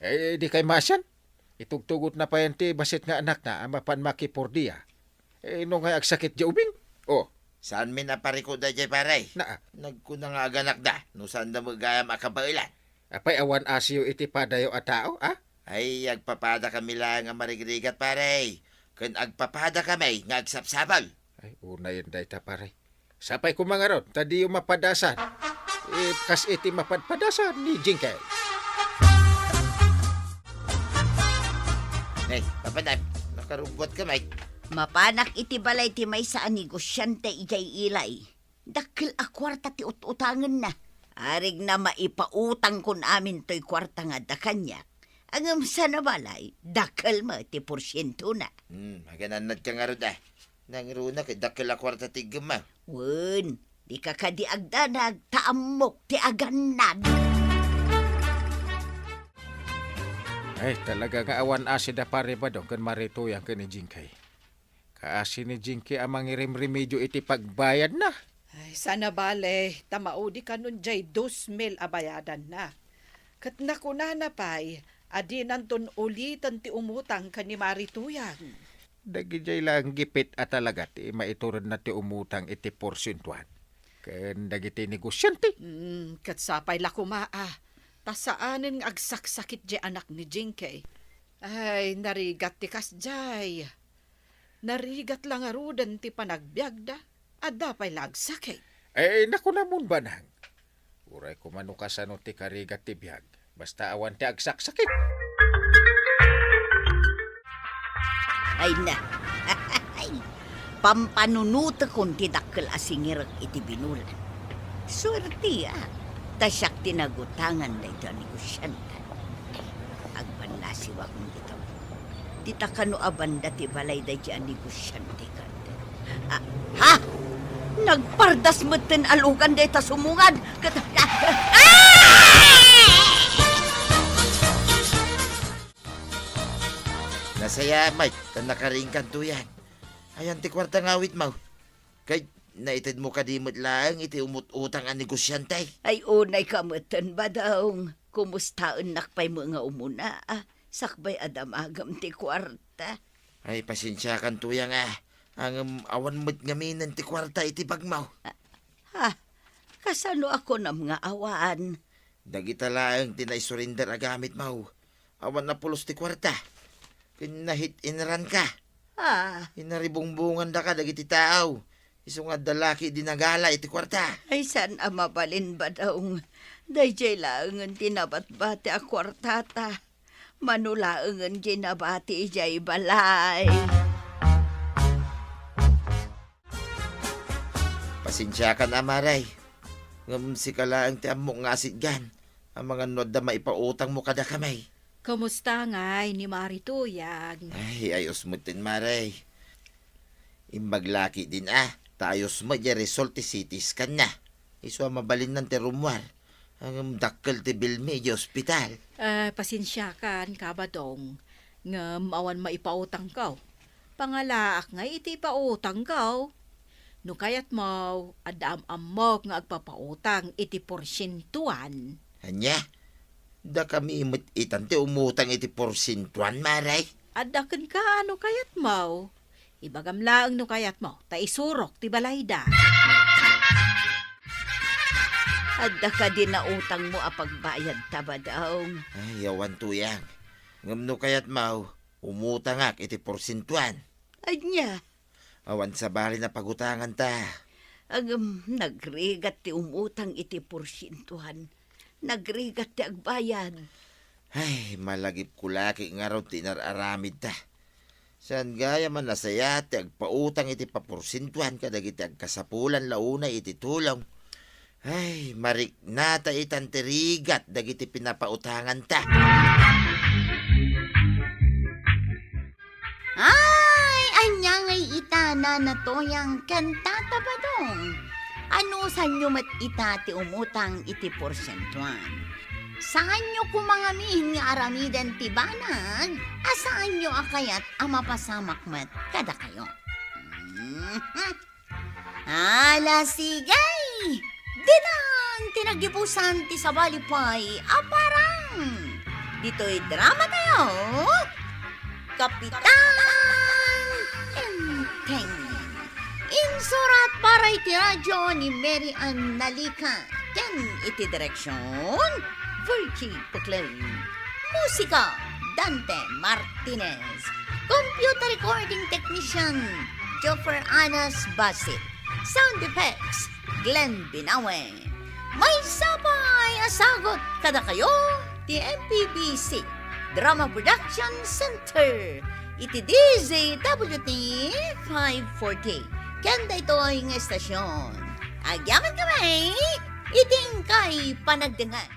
Eh, dikay maasian? Itugtugotna payen ti bassit nga anakna a mapan makipordia. Eh, no ngay agsakit diay ubing? Oh. Saanmin a parikuda diay, pare? Naa. Nagkuna nga aganakda, no saanda met gayam a kabaelan. Apay awan asiyo iti padayo a tao, a? Ay, agpapadakami laeng a marigrigat, pare. Ken agpapadakami nga agsapsapul. Ay, unayen dayta, pare. Sapay koma ngarud, ta diyo mapadasan. Eh, kas iti mapadpadasan ni Jingkay. Nay, papanam, nakarugguatka met. Mapanak iti balay ti maysa a negosiante idiay Ilay. Dakkel a kuarta ti ut-utangenna. Arigna maipautangkon amin toy kuarta nga adda kaniak. Ngem saan a balay, dakkel met ti porsientona. Hmm, aganannadka ngarud a. Nangruna ket dakkel a kuarta ti iggemmo. Wen, dika kadi agdanag ta ammok ti agannad. Ay, talaga nga awan asi da Pare Badong ken Mari Toyang ken ni Jingkay. Kaasi ni Jingkay a mangirimrimidyo iti pagbayadna. Ay, saan a bale, ta maudi kanon diay dos mil a bayadanna. Ket nakunana pay a dinanton uliten ti umutang ken ni Mari Toyang. Dagidiay laeng gipit a talaga ti maituredna ti umutang iti porsientuan ken dagiti negosiante. Mm, ket sapay la koma a, ta saanen nga agsaksakit diay anak ni Jingkay. Ay, narigat ti kasdiay. Narigat la ngaruden ti panagbiagda. Adda pay la agsakit. Eh, nakunamon, Banang. Uray koma no kasano ti karigat ti biag, basta awan ti agsaksakit. Ay na. Pampanunotekon ti dakkel a singirek iti binulan. Suertiak, ta siak ti nagutangan daytoy a negosiante. Agbannasiwakon dita. Dita kano a banda ti balay daydiay a negosiante, Carter? Ah, ha? Nagpardas metten a lugan dayta sumungad. Ket, ah! Nasayaat met ta nakaringkan, Toyang. Ayan ti kuarta nga awitmo. Kay, Naitedmo kadi met laeng iti umut-utang a negosiante? Ay, unay ka metten, Badong. Kumustaennak pay met nga umuna, a, sakbay a damagem ti kuarta. Ay, pasensiakan, Tuyang, a. Ngem awan met ngaminen ti kuarta iti bagmo. Ha? Kasano a kunam nga awan? Dagita laeng ti naisurinder a gamitmo. Awan a pulos ti kuarta. Ken nahit-inranka. Ah. Inaribungbongandaka dagiti tao. Isu nga adda laki idi nagala iti kuarta. Ay, saan a mabalin, Badong. Daydiay laengen ti nabatbati a kuartata. Mano laengen diay nabati idiay balay. Pasensiakan, a, Mare. Ngem sika laeng ti ammok nga asidgan. Amangan no adda maipautangmo kadakami. Kumusta ngay ni Mari Tuyang? Ay, ayos metten, Mare. Imbag laki din, a, ta ayos met diay result ti C T scan na. Isu a mabalinnan ti rummuar. Ngem dakkel ti bilmi idiay ospital. Eh, pasensiakan, Kabadong. Ngem awan maipautangko. Pangalaak ngay iti ipautangko. No kayatmo, adda am-ammok nga agpapautang iti porsientuan. Ania? Dakami met itan ti umutang iti porsientuan, Mare? Adda kenka no kayatmo. Ibagam laeng no kayatmo, ta isurok ti balayda. Adda kadi nautangmo a pagbayadta, Badong? Ay, awan, Tuyang. Ngem no kayatmo, umutangak iti porsientuan. Ania? Awan sabali a pagutanganta. Ngem, nagrigat ti umutang iti porsientuan. Nagrigat ti agbayad. Ay, malagipko laki ngarud ti inar-aramidta. Saan gayam a nasayaat ti agpautang iti paporsientuan kadagiti agkasapulan la unay iti tulong. Ay, mariknata itan ti rigat dagiti pinapautanganta. Ay, ania ngay ita, Nana Tuyang ken Tata Badong? Anusanyo met ita ti umutang iti porsientuan? Saanyo koma ngamin nga aramiden ti banag a saanyo a kayat a mapasamak met kadakayo. Mhm. Ala, sige! Ditan ti naggibusan ti sabali pay a parang. Ditoy dramatayo, Kapitan Enteng. Insurat para iti radio ni Mary Ann Nalica ken iti direksion, Virgie Puclay. Musika, Dante Martinez. Computer recording technician, Joffer Anas Basit. Sound effects, Glenn Binawe. Maysa pay a sagut kadakayo ti M P B C Drama Production Center iti D Z W T five forty. Ken daytoy nga estasion, agyamankami iti inkay panagdengngeg.